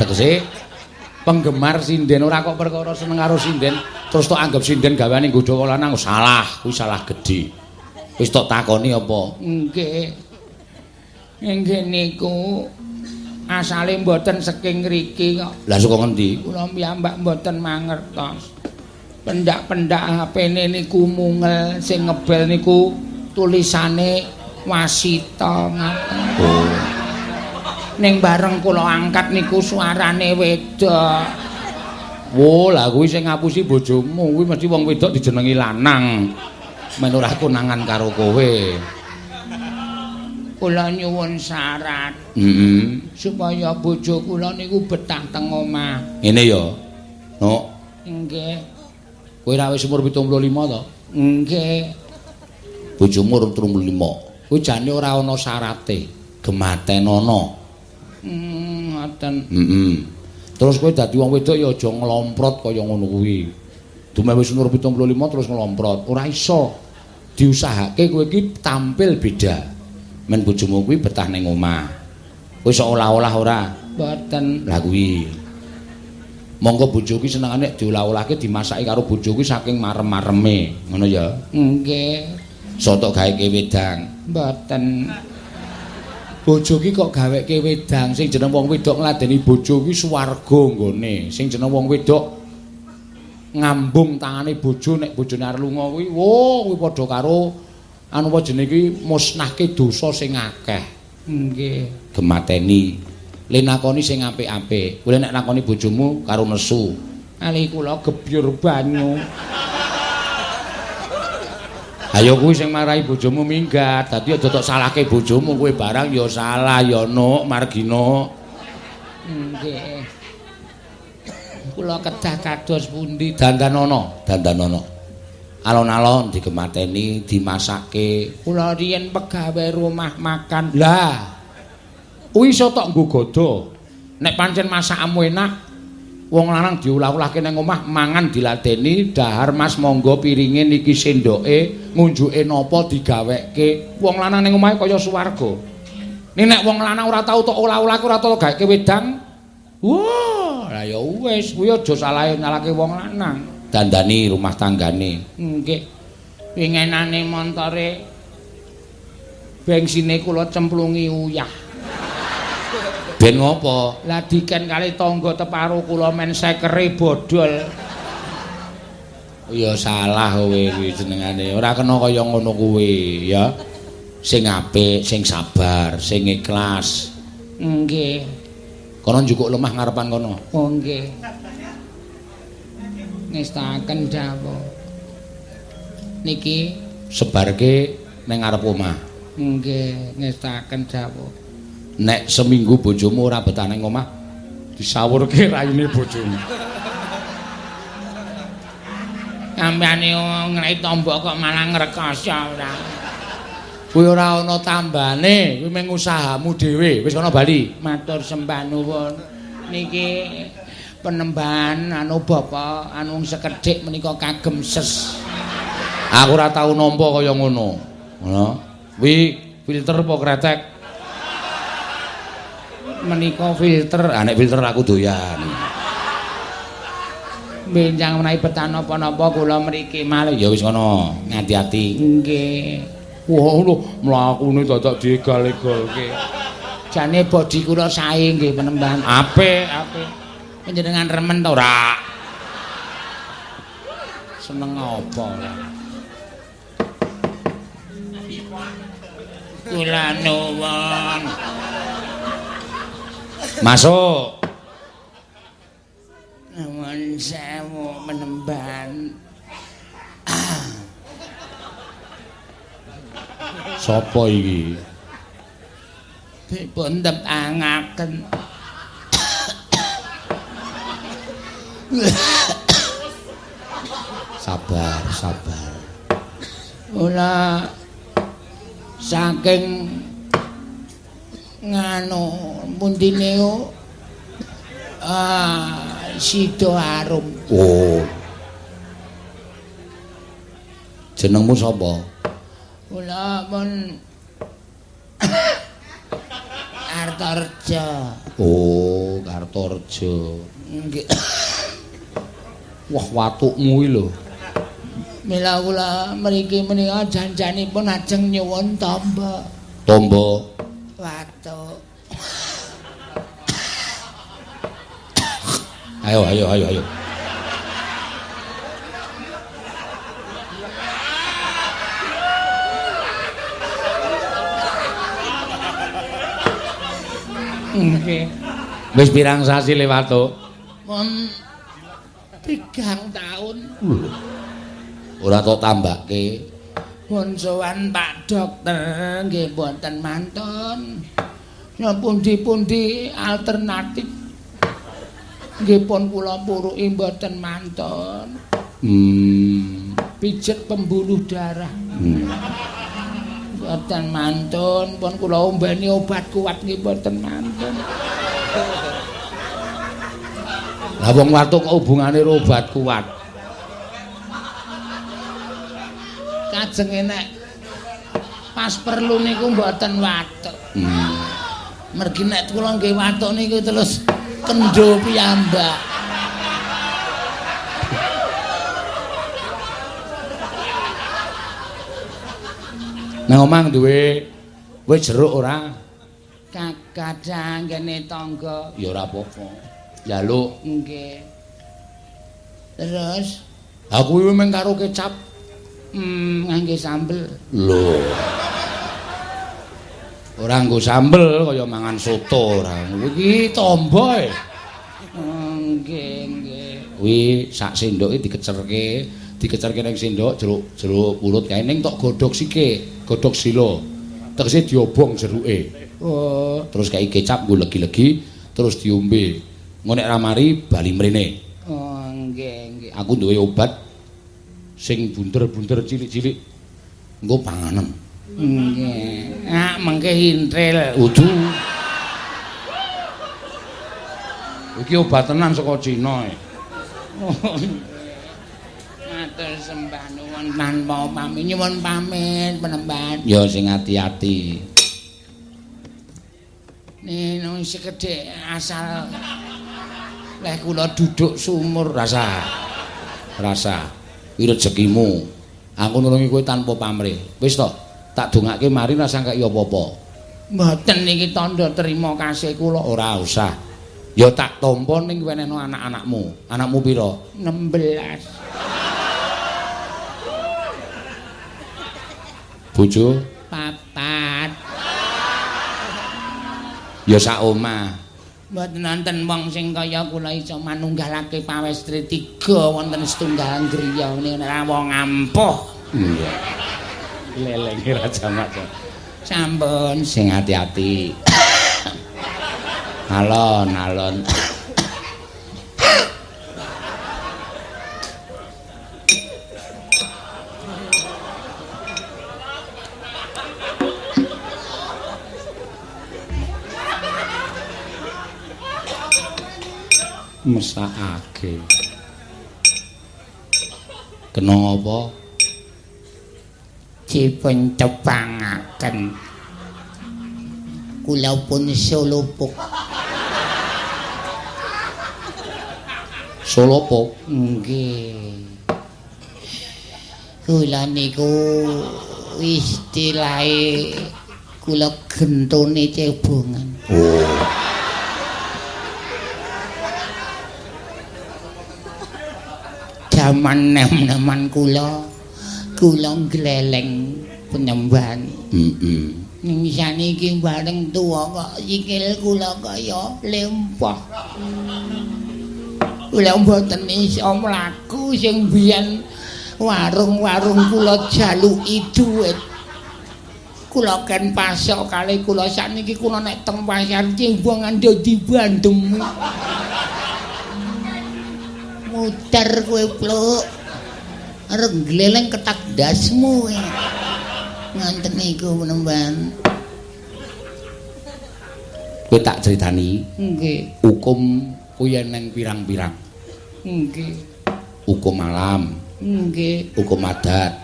Speaker 2: Tegese penggemar sinden, ora kok perkara seneng karo sinden terus tok anggap sinden gaweane nggodha wong lanang, salah, kuwi salah gedhe. Wis tok takoni apa?
Speaker 1: Nggih. Nggih niku asale mboten saking ngriki kok.
Speaker 2: Lah saka ngendi?
Speaker 1: Kula piyambak mboten mangertos. Pendak-pendak HP-ne niku mungel, sing ngebel niku tulisane Wasita ngaten.
Speaker 2: Oh.
Speaker 1: Ning bareng kula angkat niku suarane wedok.
Speaker 2: Wo, lah kuwi sing ngapusi bojomu, kuwi mesti wong wedok dijenengi lanang. Men ora konangan karo kowe.
Speaker 1: Kula nyuwun syarat.
Speaker 2: Heeh.
Speaker 1: Supaya bojo kula niku betah teng omah.
Speaker 2: Ngene ya. Nok.
Speaker 1: Nggih.
Speaker 2: Kowe ra wis umur 75 to?
Speaker 1: Nggih.
Speaker 2: Bojomu umur 35. Kuwi jane ora ana syarate. Gematenono.
Speaker 1: Ngoten.
Speaker 2: Heeh. Terus kowe dadi wong wedok ya aja nglomprot kaya ngono kuwi. Dumeh wis umur 75 terus nglomprot, ora iso. Diusahake kowe iki tampil beda. Men bojomu kuwi betah ning omah. Kowe sok olah-olah ora?
Speaker 1: Mboten.
Speaker 2: Lah kuwi. Monggo bojo kuwi senengane diolah-olahke dimasaki karo bojo kuwi saking marem-mareme, ngono ya?
Speaker 1: Nggih.
Speaker 2: Soto gawekke wedang.
Speaker 1: Mboten.
Speaker 2: Bojo ki kok gaweke wedang, sing jeneng wong wedok ngladeni bojo kuwi swarga nggone. Sing jeneng wong wedok ngambung tangane bojo nek bojone arep lunga kuwi, wo kuwi padha karo anu apa jenenge kuwi musnahke dosa sing akeh.
Speaker 1: Nggih.
Speaker 2: Gemateni. Le nakoni sing apik-apik. Kowe nek nakoni bojomu karo nesu.
Speaker 1: Ali kula gebyur banyu.
Speaker 2: Ayo kuwi sing marahi bojomu minggat. Dadi aja tok salahke bojomu, kowe barang ya salah ya Nuk, Margino.
Speaker 1: Nggih. Kula kedah kados pundi?
Speaker 2: Dandanono, dandanono. Alon-alon digemateni, dimasake.
Speaker 1: Kula riyen pegawe rumah makan.
Speaker 2: Lah, kuwi iso tok nggo godho. Nek pancen masakanmu enak, wong lanang diolah-olahke nang omah, mangan diladeni, dahar Mas monggo piringe niki sendoke, ngunjuke napa digawekke. Wong lanang ning omahe kaya swarga. Ning nek wong lanang ora tau tok olah-olahke, ora tau gawekke wedang, wah, lah ya wis, kuwi aja salahe nyalake wong lanang. Dandani rumah tanggane.
Speaker 1: Nggih. Wingenane montore bengsine kula cemplungi uyah.
Speaker 2: Ben ngopo?
Speaker 1: Lah diken kali tangga teparo kula men sekere bodol.
Speaker 2: Ya salah kowe kuwi jenengane. Ora kena kaya ngono kuwi, ya. Sing apik, sing sabar, sing ikhlas.
Speaker 1: Nggih.
Speaker 2: Kono njukuk lemah ngarepan kono.
Speaker 1: Oh nggih. Ngestaken dawuh. Niki
Speaker 2: sebarke ning ngarep omah.
Speaker 1: Nggih, ngestaken dawuh.
Speaker 2: Nek seminggu bojomu ora betah ning omah, disawurke raine bojomu.
Speaker 1: Sampeyan ngrek tombok kok malah ngrekoso ora.
Speaker 2: Kuwi ora ana tambane, kuwi mung usahamu dhewe. Wis kono bali.
Speaker 1: Matur sembah nuwun. Niki penembahan anu bapak anu sekedhik menika kagem ses.
Speaker 2: Aku ora tau nampa kaya ngono. Ngono. Kuwi filter apa kretek?
Speaker 1: Menika filter.
Speaker 2: Ah nek filter aku doyan.
Speaker 1: Benjang menawi betah napa-napa kula mriki malih.
Speaker 2: Ya wis ngono, ngati-ati.
Speaker 1: Nggih.
Speaker 2: Wah lho, mlakune dadak diegal-egalke.
Speaker 1: Jane bodi kula sae nggih penembahan.
Speaker 2: Apik, apik.
Speaker 1: Panjenengan remen ta ora?
Speaker 2: Seneng apa ora?
Speaker 1: Kula nuwun.
Speaker 2: Masuk.
Speaker 1: Nuwun sewu penembahan.
Speaker 2: Sopo iki?
Speaker 1: Dipun tepangaken.
Speaker 2: Sabar, sabar.
Speaker 1: Kula saking nganu pundine Sidoarum.
Speaker 2: Oh. Jenengmu sapa?
Speaker 1: Kula pun Kartorejo.
Speaker 2: Oh, Kartorejo.
Speaker 1: Nggih.
Speaker 2: Wah, watukmu iki lho.
Speaker 1: Mila kula mriki menika janjanipun ajeng nyuwun tamba.
Speaker 2: Tamba
Speaker 1: watuk.
Speaker 2: Ayo, ayo, ayo, ayo.
Speaker 1: Nggih.
Speaker 2: Wis pirang sasi le watuk?
Speaker 1: Mun 3 taun.
Speaker 2: Ora tok tambake.
Speaker 1: Pun sowan Pak Dokter nggih mboten mantun. Ya pundi-pundi alternatif nggih pun kula puruki mboten mantun. Pijet pembuluh darah. Mboten mantun, pun kula ombeni obat kuat nggih mboten mantun.
Speaker 2: Lah wong watuk kok hubungane karo obat kuat?
Speaker 1: Lajenge nek pas perlu niku mboten watuk. Mergi nek kula nggih watuk niku terus kendho piyambak.
Speaker 2: Nang omah duwe wis jeruk ora?
Speaker 1: Kakadang ngene tangga.
Speaker 2: Ya ora apa-apa. Njaluk.
Speaker 1: Nggih. Terus
Speaker 2: aku kuwi mung karo kecap.
Speaker 1: Ngangge sambel.
Speaker 2: Lho. Ora nggo sambel kaya mangan soto ora. Iki tombo e.
Speaker 1: Nggih, nggih.
Speaker 2: Kuwi sak sendoke dikecerke, dikecerke ning sendok jeruk jeruk purut kae ning tok godhog sike, godhog sila. Tegese diobong jeruke.
Speaker 1: Oh,
Speaker 2: terus kei kecap nggo legi-legi terus diombe. Engko nek ra mari bali mrene.
Speaker 1: Oh, nggih, nggih.
Speaker 2: Aku duwe obat sing bunder-bunder cilik-cilik. Engko panganen.
Speaker 1: Nggih. Ah, mengke intril.
Speaker 2: Udu. Iki obat tenan saka Cina e.
Speaker 1: Matur sembah nuwun tanpa pamit, nyuwun pamit penemban.
Speaker 2: Ya sing ati-ati.
Speaker 1: Nino sekedhik asal leh kula duduk sumur
Speaker 2: rasa. Rasa. Kuwi rezekimu. Aku nulungi kowe tanpa pamrih. Wis to, tak dongake mari rasa kaya apa-apa.
Speaker 1: Mboten niki tandha terima kasih kula.
Speaker 2: Ora usah. Ya tak tampa ning wenehno anak-anakmu. Anakmu pira?
Speaker 1: 16.
Speaker 2: Bojo?
Speaker 1: 4.
Speaker 2: Ya sak omah.
Speaker 1: Mboten wonten wong sing kaya kula iso manunggalake pawestri 3 wonten setunggal griya ngene ora wong ampuh.
Speaker 2: Iya. Lelenge Raja Maca.
Speaker 1: Sampun
Speaker 2: sing ati-ati. Alon alon. Mesakake. Kena apa?
Speaker 1: Dipun tepangaken. Kula pun solopuk.
Speaker 2: Solopuk?
Speaker 1: Nggih. Kula niku istilahe kula gentone cebongan.
Speaker 2: Oh.
Speaker 1: Jaman nem-neman kula, kula gleleng penyembahan.
Speaker 2: Heeh.
Speaker 1: Ning saniki bareng tuwa kok sikil kula kaya lempah. Kula mboten iso mlaku sing biyen warung-warung kula jaluki dhuwit. Kula ken pasok kalih kula sakniki kula nek teng pasar Cibongan dadi bandem. Muter kowe pluk. Arep gleleng ketak ndasmu kowe. Ngonten niku penemban.
Speaker 2: Kowe tak critani.
Speaker 1: Nggih.
Speaker 2: Hukum kuwi eneng pirang-pirang.
Speaker 1: Nggih.
Speaker 2: Hukum alam.
Speaker 1: Nggih.
Speaker 2: Hukum adat.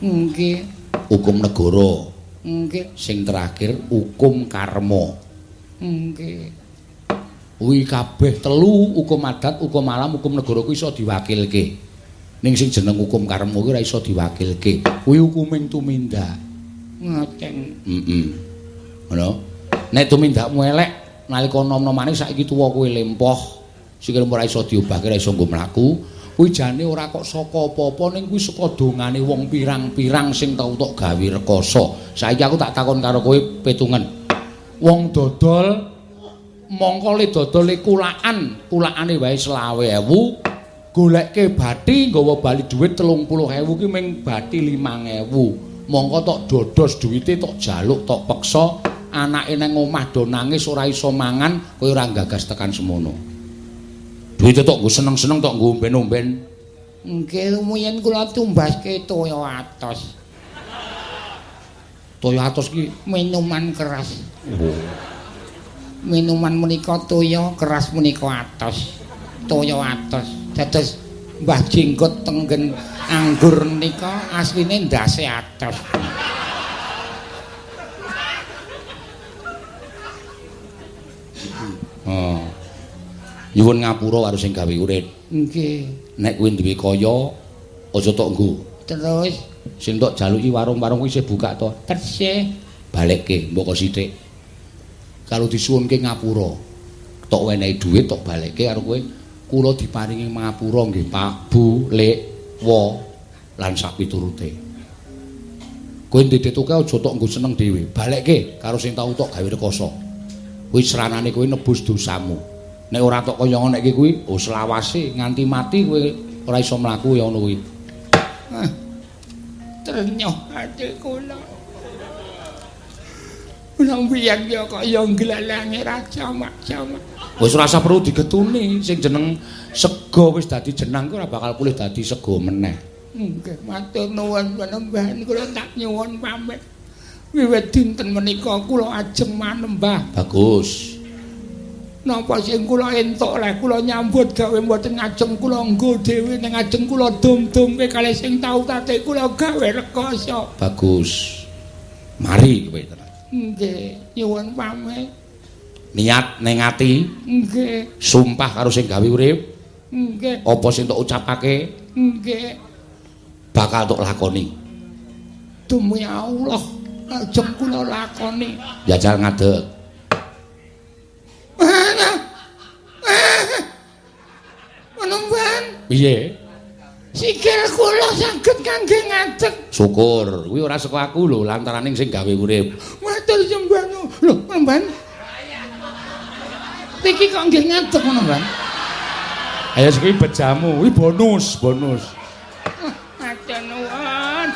Speaker 1: Nggih.
Speaker 2: Hukum negara.
Speaker 1: Nggih.
Speaker 2: Sing terakhir hukum karma.
Speaker 1: Nggih.
Speaker 2: Kuwi kabeh telu, hukum adat, hukum alam, hukum negara kuwi iso diwakilke. Ning sing jeneng hukum karma kuwi ora iso diwakilke. Kuwi hukuming tumindak.
Speaker 1: Ngoten.
Speaker 2: Heeh. Ngono. Nek tumindakmu elek nalika nom-nomane saiki tuwa kowe lempoh, sikilmu ora iso diobahke, ora iso nggo mlaku, kuwi jane ora kok saka apa-apa ning kuwi saka dongane wong pirang-pirang sing tau tok gawe rekoso. Saiki aku tak takon karo kowe petungen. Wong dodol mongko le dodole kulaan, kulaane wae 25.000, golekke bathi nggawa bali dhuwit 30.000 ki ming bathi 5.000. Mongko tok dodos duwite tok jaluk tok peksa, anake nang omah do nangis ora iso mangan, kowe ora gagas tekan semono. Duwite tok nggo seneng-seneng tok nggo omben-omben.
Speaker 1: Nggih, rumiyin kula tumbaske toya atos.
Speaker 2: Toya atos ki
Speaker 1: minuman keras.
Speaker 2: Oh.
Speaker 1: Minuman menika toya keras menika atos. Toya atos. Dados Mbah Jenggot tenggen anggur nika asline ndase atos.
Speaker 2: Oh. Nyuwun ngapura karo sing gawe urip.
Speaker 1: Nggih.
Speaker 2: Nek kowe duwe kaya aja tok nggo.
Speaker 1: Terus
Speaker 2: sing tok jaluki warung-warung kuwi isih buka to?
Speaker 1: Tesih.
Speaker 2: Balekke mbok sithik. Kalau disuwunke ngapura, tok wenehi dhuwit tok balekke karo kowe. Kula diparingi ngapura nggih Pak, Bu, Lek, Wo lan sak piturute. Kowe ndedetoke aja tok nggo seneng dhewe, balekke karo sing tau tok gawe rekoso. Kuwi sranane kowe nebus dosamu. Nek ora tok kaya ngono iki kuwi, oh selawase nganti mati kowe ora iso mlaku ya ngono kuwi.
Speaker 1: Trenyuh ati kula. Kula mbiyen ya kaya nglalange raja mak-jamak.
Speaker 2: Wis ora usah perlu digetuni, sing jeneng sega wis dadi jenang kuwi ora bakal pulih dadi sega meneh.
Speaker 1: Nggih, matur nuwun panembahan kula tak nyuwun pamit. Wiwit dinten menika kula ajeng manembah.
Speaker 2: Bagus.
Speaker 1: Napa sing kula entuk leh kula nyambut gawe mboten ngajeng kula nggo dhewe ning ajeng kula dum-dumke kalih sing tau tate kula gawe rekoso.
Speaker 2: Bagus. Mari kowe tenan.
Speaker 1: Nggih, nyuwun pamit.
Speaker 2: Niat ning ati.
Speaker 1: Nggih.
Speaker 2: Sumpah karo sing gawe urip.
Speaker 1: Nggih.
Speaker 2: Apa sing tok ucapake?
Speaker 1: Nggih.
Speaker 2: Bakal tok lakoni.
Speaker 1: Demi Allah, ajeng kula lakoni.
Speaker 2: Jajal ngadeg.
Speaker 1: Panembahan.
Speaker 2: Piye?
Speaker 1: Sikil kula saged kangge ngadeg.
Speaker 2: Syukur, kuwi ora saka aku lho, lantaraning sing gawe urip.
Speaker 1: Matur sembah nuwun. Lho, Panembahan. Iki kok nggih ngadeg ngono, Mbah?
Speaker 2: Ayo kuwi bejamu, kuwi bonus, bonus.
Speaker 1: Matur nuwun.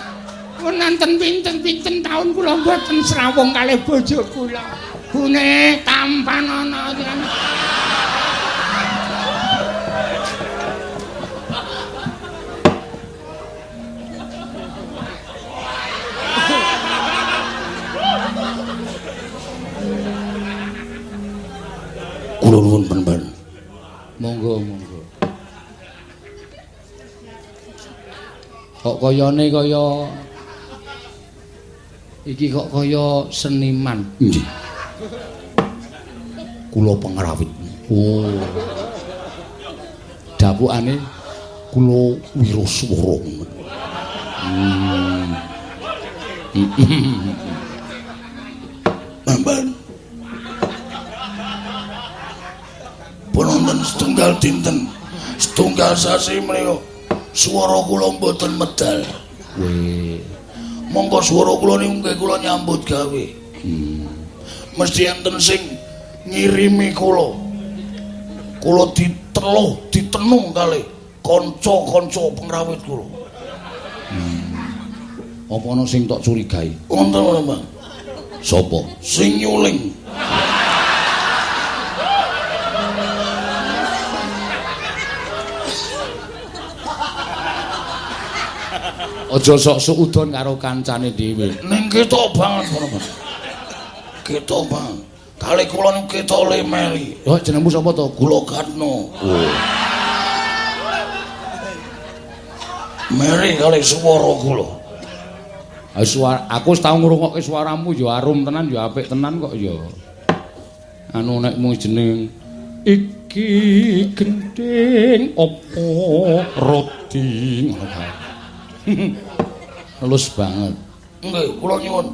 Speaker 1: Wonten pinten-pinten taun kula mboten srawung kalih bojo kula. Bune tampanana.
Speaker 2: Kula nuwun panembahan. Monggo, monggo. Kok kayane kaya iki kok kaya seniman. Nggih. Kula pengrawit. Oh. Dapukane kula wiraswara.
Speaker 3: Panembahan. Penonton setunggal dinten, setunggal sasi menika swara kula mboten medal.
Speaker 2: Weh,
Speaker 3: monggo swara kula niku nggih kula nyambut gawe. Mesti enten sing ngirimi kula. Kula diteluh, ditenung kalih kanca-kanca pengrawit kula.
Speaker 2: Apa ana sing tok curigai?
Speaker 3: Wonten ora, Bang?
Speaker 2: Sapa?
Speaker 3: Sing nyuling.
Speaker 2: Aja sok suudon karo kancane dhewe.
Speaker 3: Ning ketok banget ngono, Mas. Ketok banget. Kali kula niku ketok lemeli.
Speaker 2: Oh, jenengmu sapa to?
Speaker 3: Kula Gatno.
Speaker 2: Oh.
Speaker 3: Meri kali swara kula.
Speaker 2: Ah suara aku wis tau ngrungokke suaramu ya arum tenan ya apik tenan kok ya. Anu nek mung jeneng iki gendhing apa roti ngono kae. Halus banget.
Speaker 3: Nggih, kula nyuwun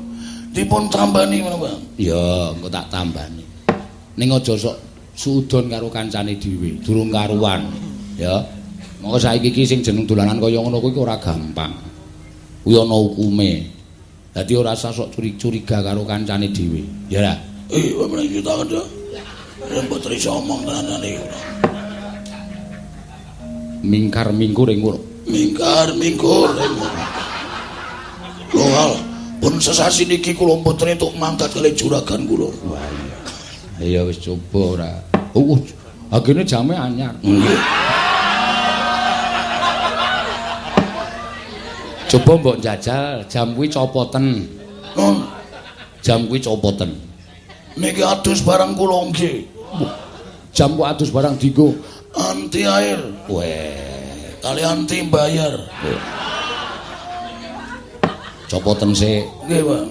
Speaker 3: dipun tambani ngono, Bang.
Speaker 2: Ya, engko tak tambani. Ning aja sok suudon karo kancane dhewe, durung karuan, ya. Monggo saiki iki sing jeneng dolanan kaya ngono kuwi ora gampang. Kuwi ana hukume. Dadi ora usah sok curiga karo kancane dhewe, ya ra?
Speaker 3: Meneng juta kan, mboten iso omong tenan iki.
Speaker 2: Mingkar mingkur ing ngono.
Speaker 3: Mingkar mingkur ing ngono. Lho, pun sesasi niki kula mboten entuk mangkat kalih juragan kula.
Speaker 2: Wah iya. Ya wis coba ora. Agene jame anyar.
Speaker 3: Nggih.
Speaker 2: Coba mbok njajal jam kuwi copoten. Jam kuwi copoten.
Speaker 3: Niki adus barang kula nggih.
Speaker 2: Jam kok adus barang dienggo
Speaker 3: anti air.
Speaker 2: Weh,
Speaker 3: Kali anti bayar.
Speaker 2: Copoten sik.
Speaker 3: Nggih, Pak.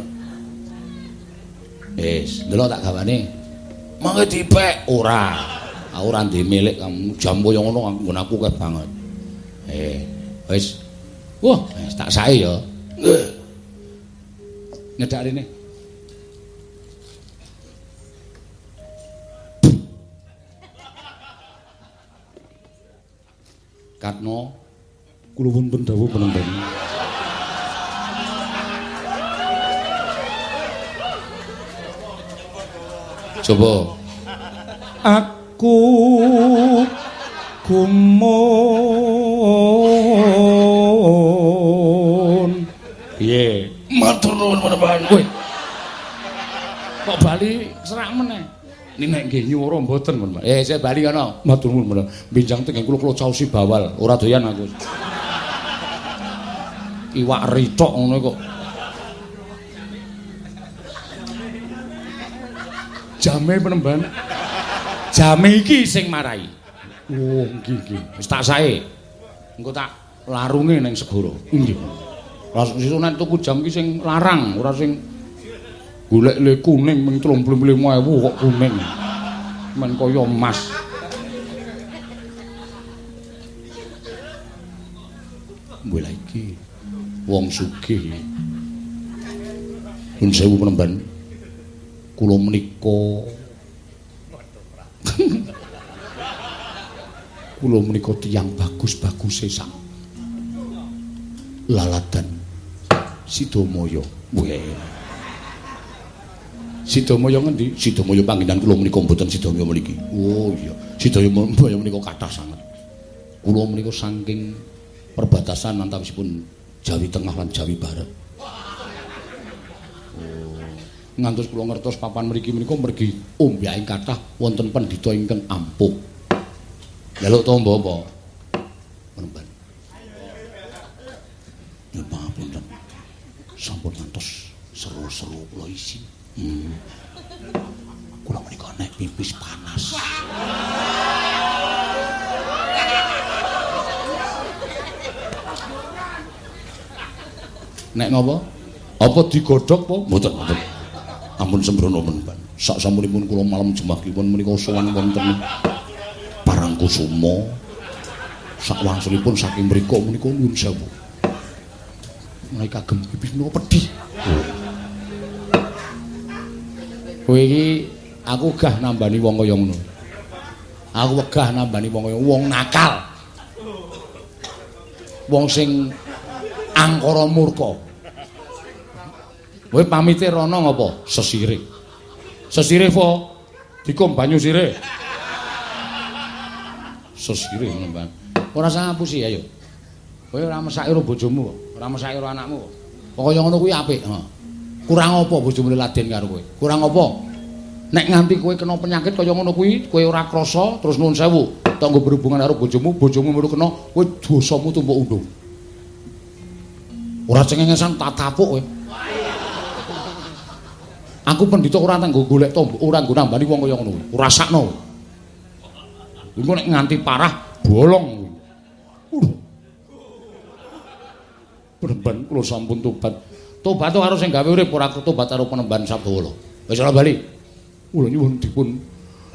Speaker 2: Wis, ndelok tak gawane.
Speaker 3: Mangke dipek.
Speaker 2: Ora. Aku ora ndek milik kamu jam kaya ngono nggon aku akeh banget. Wis. Wah, wis tak sae ya.
Speaker 3: Nggih.
Speaker 2: Nyedak rene. Katno kula wonten dawuh penembang. Coba. Aku gumun. Piye?
Speaker 3: Matur nuwun penemban.
Speaker 2: Kowe. Kok bali serak meneh? Nek nggih nyuwara mboten, Pak. Saya bali kono. Matur nuwun, Pak. Benjang teng kula kula caosi bawal, ora doyan aku. Iwak ritok ngono kok. Jame penemban. Jame iki sing marai. Oh, nggih nggih. Wis tak sae. Engko tak larunge ning segara. Nggih. Langsung sesuk nek tuku jam iki sing larang, ora sing golek le kuning ming 35.000 kok kuning. Men kaya emas. Mbok iki wong sugih. Nuwun sewu penemban. Kula menika kula menika tiyang bagus-baguse sak laladan Sidamaya. Weh. Sidamaya ngendi? Sidamaya panggenan kula menika mboten Sidamaya mriki. Oh iya, Sidamaya menika kathah sanget. Kula menika saking perbatasan antawisipun Jawi Tengah lan Jawi Barat. Oh, ngantos kula ngertos papan mriki menika mergi ombyaking kathah wonten pendhita ingkang ampuh. Njaluk tombo apa? Penemban. Nyuwun pangapunten. Sampun ngantos seru-seru kula isin. Kula menika nek pipis panas. Nek ngopo? Apa digodhog apa? Mboten, mboten. Ampun sembrono penemban. Sak sampunipun kula malam jemahipun menika sowan wonten Parangkusuma. Sak wangsulipun saking mriku menika nuwun sewu. Menawi kagem pipis menika pedih. Kowe iki aku gah nambani wong kaya ngono. Aku wegah nambani wong kaya wong nakal. Wong sing angkara murka. Kowe pamite rono ngopo? Sesirih. Sesirih po? Dikum banyu sirih. Sesirih ngono, Bang. Ora usah ngapusi ayo. Kowe ora mesake karo bojomu, ora mesake karo anakmu. Pokoke ngono kuwi apik, heeh. Kurang apa bojomu laden karo kowe? Kurang apa? Nek nganti kowe kena penyakit kaya ngono kuwi, kowe ora krasa terus nuwun sewu, tanggo berhubungan karo bojomu, bojomu melu kena, kowe dosamu tumpuk undung. Ora cengengesan tak tapuk kowe. Aku pendhita ora tanggo golek tombo, ora nggo nambani wong kaya ngono kuwi. Ora sakno. Engko nek nganti parah bolong kuwi. Penemban kula sampun tobat. Tobat karo sing gawe urip ora tobat karo penemban Sabdawala. Wis ora bali. Kula nyuwun dipun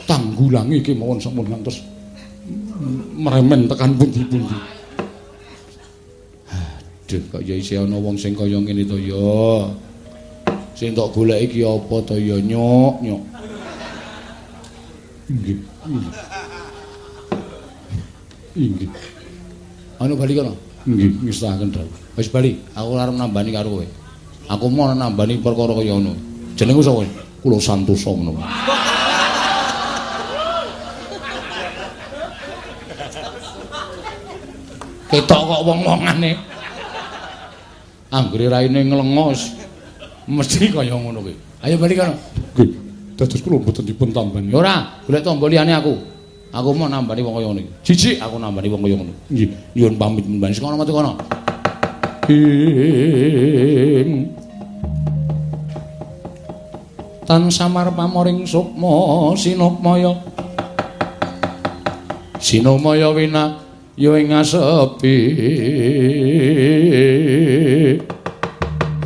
Speaker 2: tanggulangi kemawon sampun ngantos meremen tekan pundi-pundi. Aduh, kok ya isih ana wong sing kaya ngene to ya. Sing tok goleki iki apa to ya, nyok, nyok. Nggih. Nggih. Anu bali kono. Nggih, ngestahaken dawuh. Wis bali, aku arep nambani karo kowe. Aku mau nambani perkara kaya ngono. Jenengku sapa? Kula Santosa ngono. Ketok kok wong-wongane. Anggere raine nglengos mesti kaya ngono kuwi. Ayo bali kono. Nggih. Dados kula mboten dipun tambani. Ora, golek tombo liyane aku. Aku mau nambani wong kaya ngono iki. Jijik aku nambani wong kaya ngono. Nggih, nyuwun pamit mbani sing kono metu kono. Ing tan samar pamoring sukma sinukmaya. Sinumaya wina Ya ing asepi.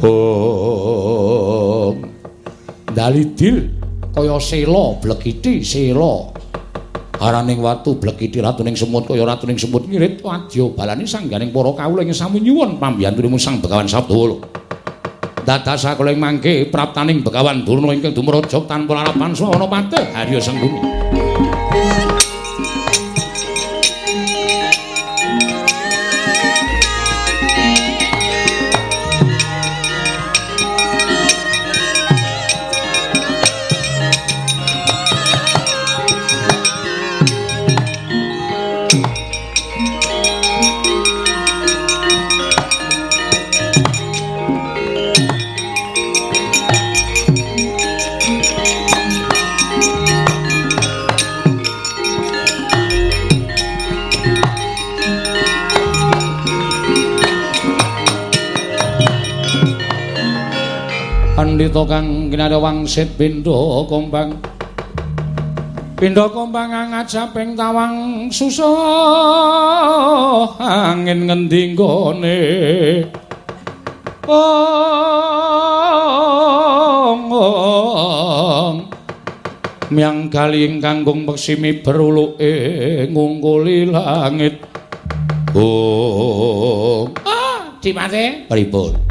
Speaker 2: Oh. Dalidil kaya sela blekiti sela. Araning watu blekiti ratuning semut kaya ratuning semut ngirit wadya balane sangganing para kawula ing sami nyuwun pambiyantunipun Sang Begawan Sabdawala. Dados sakula ing mangke praptaning Begawan Durna ingkang dumraja tanpa larapan sawana patih Harya Sengguni. Pandhita kang kinarya wangsit pindha kombang. Pindha kombang ngajaping tawang susah angin ngendi nggone. Ong myang kali ingkang kangkung peksimi beruluke ngungkuli langit. Oh.
Speaker 1: Ah, Cimate
Speaker 2: pripun?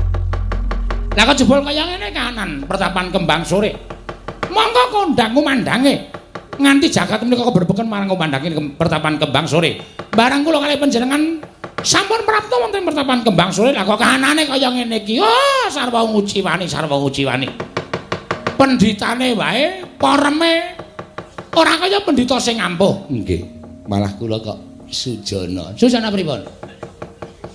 Speaker 1: Lah kok jebul kaya ngene kanan pertapan kembang sore. Monggo kondang kumandange. Nganti jagat menika keberbeken marang kumandange pertapan kembang sore. Barang kula kalih panjenengan sampun prapta wonten pertapan kembang sore, lah kok kahanane kaya ngene iki. Oh, sarwa nguciwani, sarwa nguciwani. Pendhitane wae poreme ora kaya pendhita sing ampuh.
Speaker 2: Nggih, malah kula kok sujana.
Speaker 1: Sujana pripun?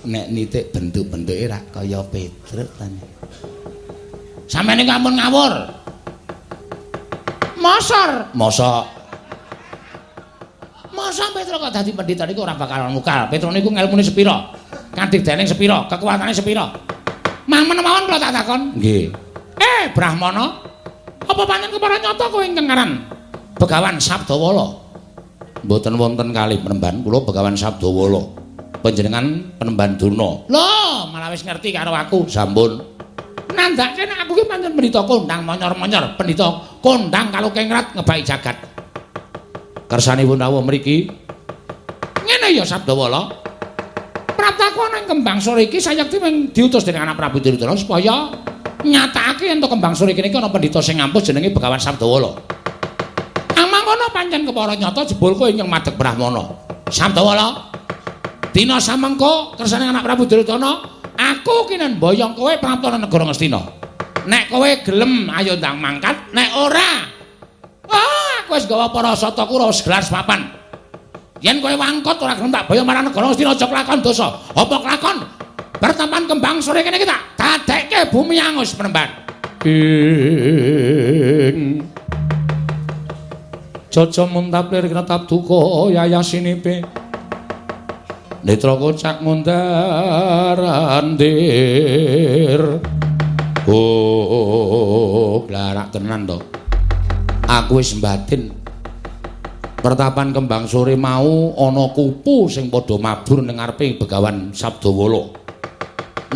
Speaker 2: Nek nitik bentuk-bentuke ra kaya Petruk ta.
Speaker 1: Sampeyan niku ampun ngawur. Mosor.
Speaker 2: Mosok.
Speaker 1: Mosok Petruk kok dadi pendhita niku ora bakal mukal. Petruk niku ngelmune sepira? Kadigdane sepira? Kekuatane sepira? Mamen mawon kula tak takon.
Speaker 2: Nggih.
Speaker 1: Brahmana, apa pancen kepara nyata kowe ingkang aran Begawan Sabdawala?
Speaker 2: Mboten wonten kalih penemban kula Begawan Sabdawala. Panjenengan penemban Durna.
Speaker 1: Lho, malah wis ngerti karo aku.
Speaker 2: Sampun.
Speaker 1: Nandhake nek aku ki pancen pendhita kondang monyor-monyor, pendhita kondang kalukengrat ngebaki jagat.
Speaker 2: Kersanipun rawuh mriki.
Speaker 1: Ngene ya Sabdawala. Praptaku ana ing kembang sore iki sayekti mung diutus dening anak Prabu Duryudana supaya nyatakake yen to kembang sore kene iki ana pendhita sing ampuh jenenge Begawan Sabdawala. Amangkono pancen kepara nyata jebul kowe ingkang madheg Brahmana. Sabdawala, dina samengko kersane anak Prabu Duryudana, aku kinen mboyong kowe prapta nang negara Ngastina. Nek kowe gelem ayo ndang mangkat, nek ora, aku wis gawa para sata Kurawa segelar sepapan. Yen kowe wangkot ora gelem tak boyong marang negara Ngastina aja kelakon dosa. Apa kelakon? Pertapan kembang sore kene iki tak dadekke bumi angus penemban.
Speaker 2: Ing Caca muntaplir kretap duka yayasinipe. Netra kocak mundar andir. Oh, blarak tenan to. Aku wis mbatin. Pertapan kembang sore mau ana kupu sing padha mabur ning ngarepe Begawan Sabdawala.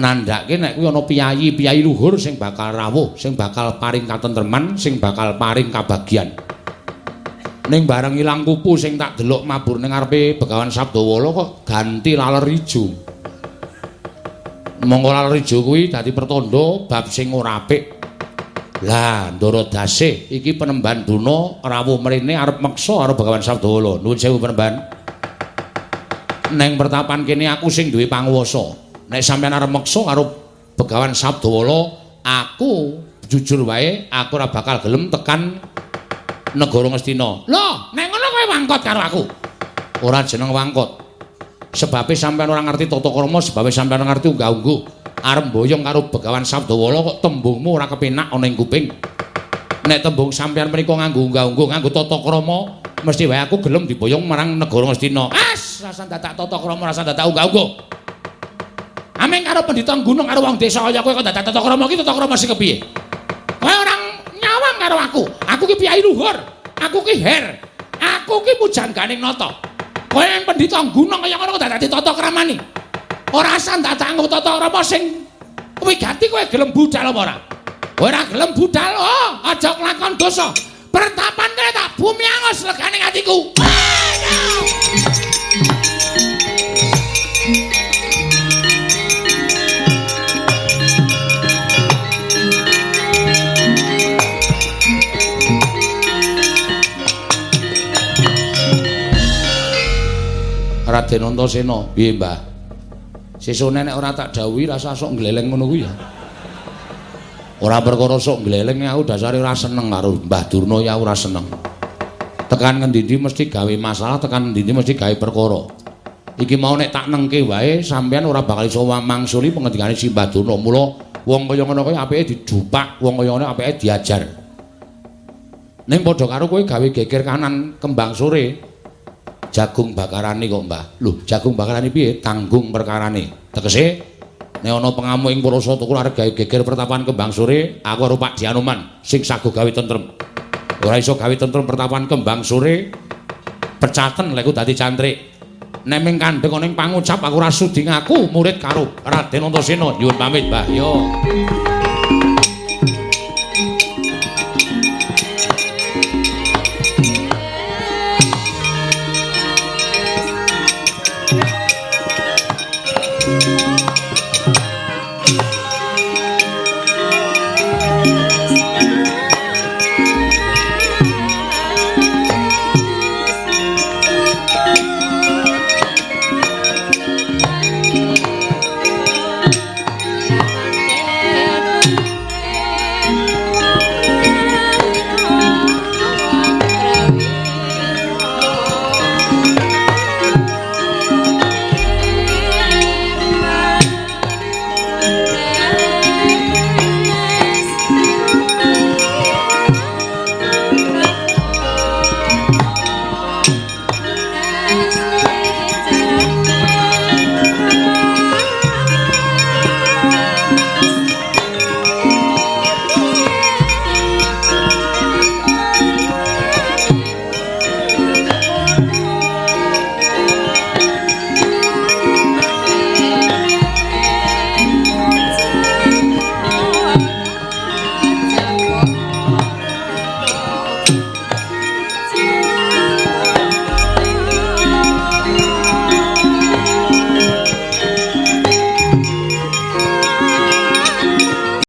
Speaker 2: Nandhake nek kuwi ana piyayi-piyayi luhur sing bakal rawuh, sing bakal paring katentreman, sing bakal paring kabagyan. Ning bareng ilang kupu sing tak delok mabur ning ngarepe Begawan Sabdawala kok ganti laler ijo. Monggo laler ijo kuwi dadi pertanda bab sing ora apik. Lah, Ndara Dasih iki penemban Durna rawuh mrene arep meksa karo Begawan Sabdawala. Nuwun sewu penemban. Neng pertapan kene aku sing duwe panguwasa. Nek sampeyan arep meksa karo Begawan Sabdawala, aku jujur wae aku ora bakal gelem tekan negara Ngastina.
Speaker 1: Lho, nek ngono kowe wangkot karo aku.
Speaker 2: Ora jeneng wangkot. Sebabe sampeyan ora ngerti tata krama, sebabe sampeyan ora ngerti unggah-ungguh. Arep mboyong karo Begawan Sabdawala kok tembungmu ora kepenak ana ing kuping. Nek tembung sampeyan menika nganggo unggah-ungguh, nganggo tata krama, mesti wae aku gelem diboyong marang negara Ngastina.
Speaker 1: As, rasa dadak tata krama, rasa dadak unggah-ungguh. Ameng karo pendhita gunung karo wong desa kaya kowe kok dadak tata krama iki tata krama sing kepiye? Kowe ora nyawang karo aku. Aku ki piyayi luhur, aku ki her, aku ki pujangganing nata. Kowe yang pendhita gunung kaya ngono kok dadi tata kramane. Ora usah dadak nganggo tata krama sing wigati kowe gelem budal apa ora? Ora gelem budal, oh, aja kelakon dosa. Pertapan kene tak bumi angus legane atiku.
Speaker 2: Raden Antasena, piye Mbah? Sesone nek ora tak dawuhi rasa sok ngleleng ngono kuwi ya. Ora perkara sok ngleleng, aku dasare ora seneng karo Mbah Durna ya ora seneng. Tekan ngendi-endi mesti gawe masalah, tekan ngendi-endi mesti gawe perkara. Iki mau nek tak nengke wae sampean ora bakal iso mangsuli pengendikane si Mbah Durna. Mula wong kaya ngono kuwi apike dijupak, wong kaya ngono apike diajar. Ning padha karo kowe gawe geger kanan kembang sore. Jagung bakarane kok Mbah. Lho, jagung bakarane piye? Tanggung perkarane. Tegese nek ana pengamuk ing Purasa Tukul arep gawe geger pertapan kembang sore, aku karo Pak Dianoman sing sago gawe tentrem. Ora iso gawe tentrem pertapan kembang sore, pecaten lek dadi cantrik. Nek ming kandheng ana ing pangucap aku ora sudi ngaku murid karo Raden Antasena. Nyuwun pamit, Mbah. Yo.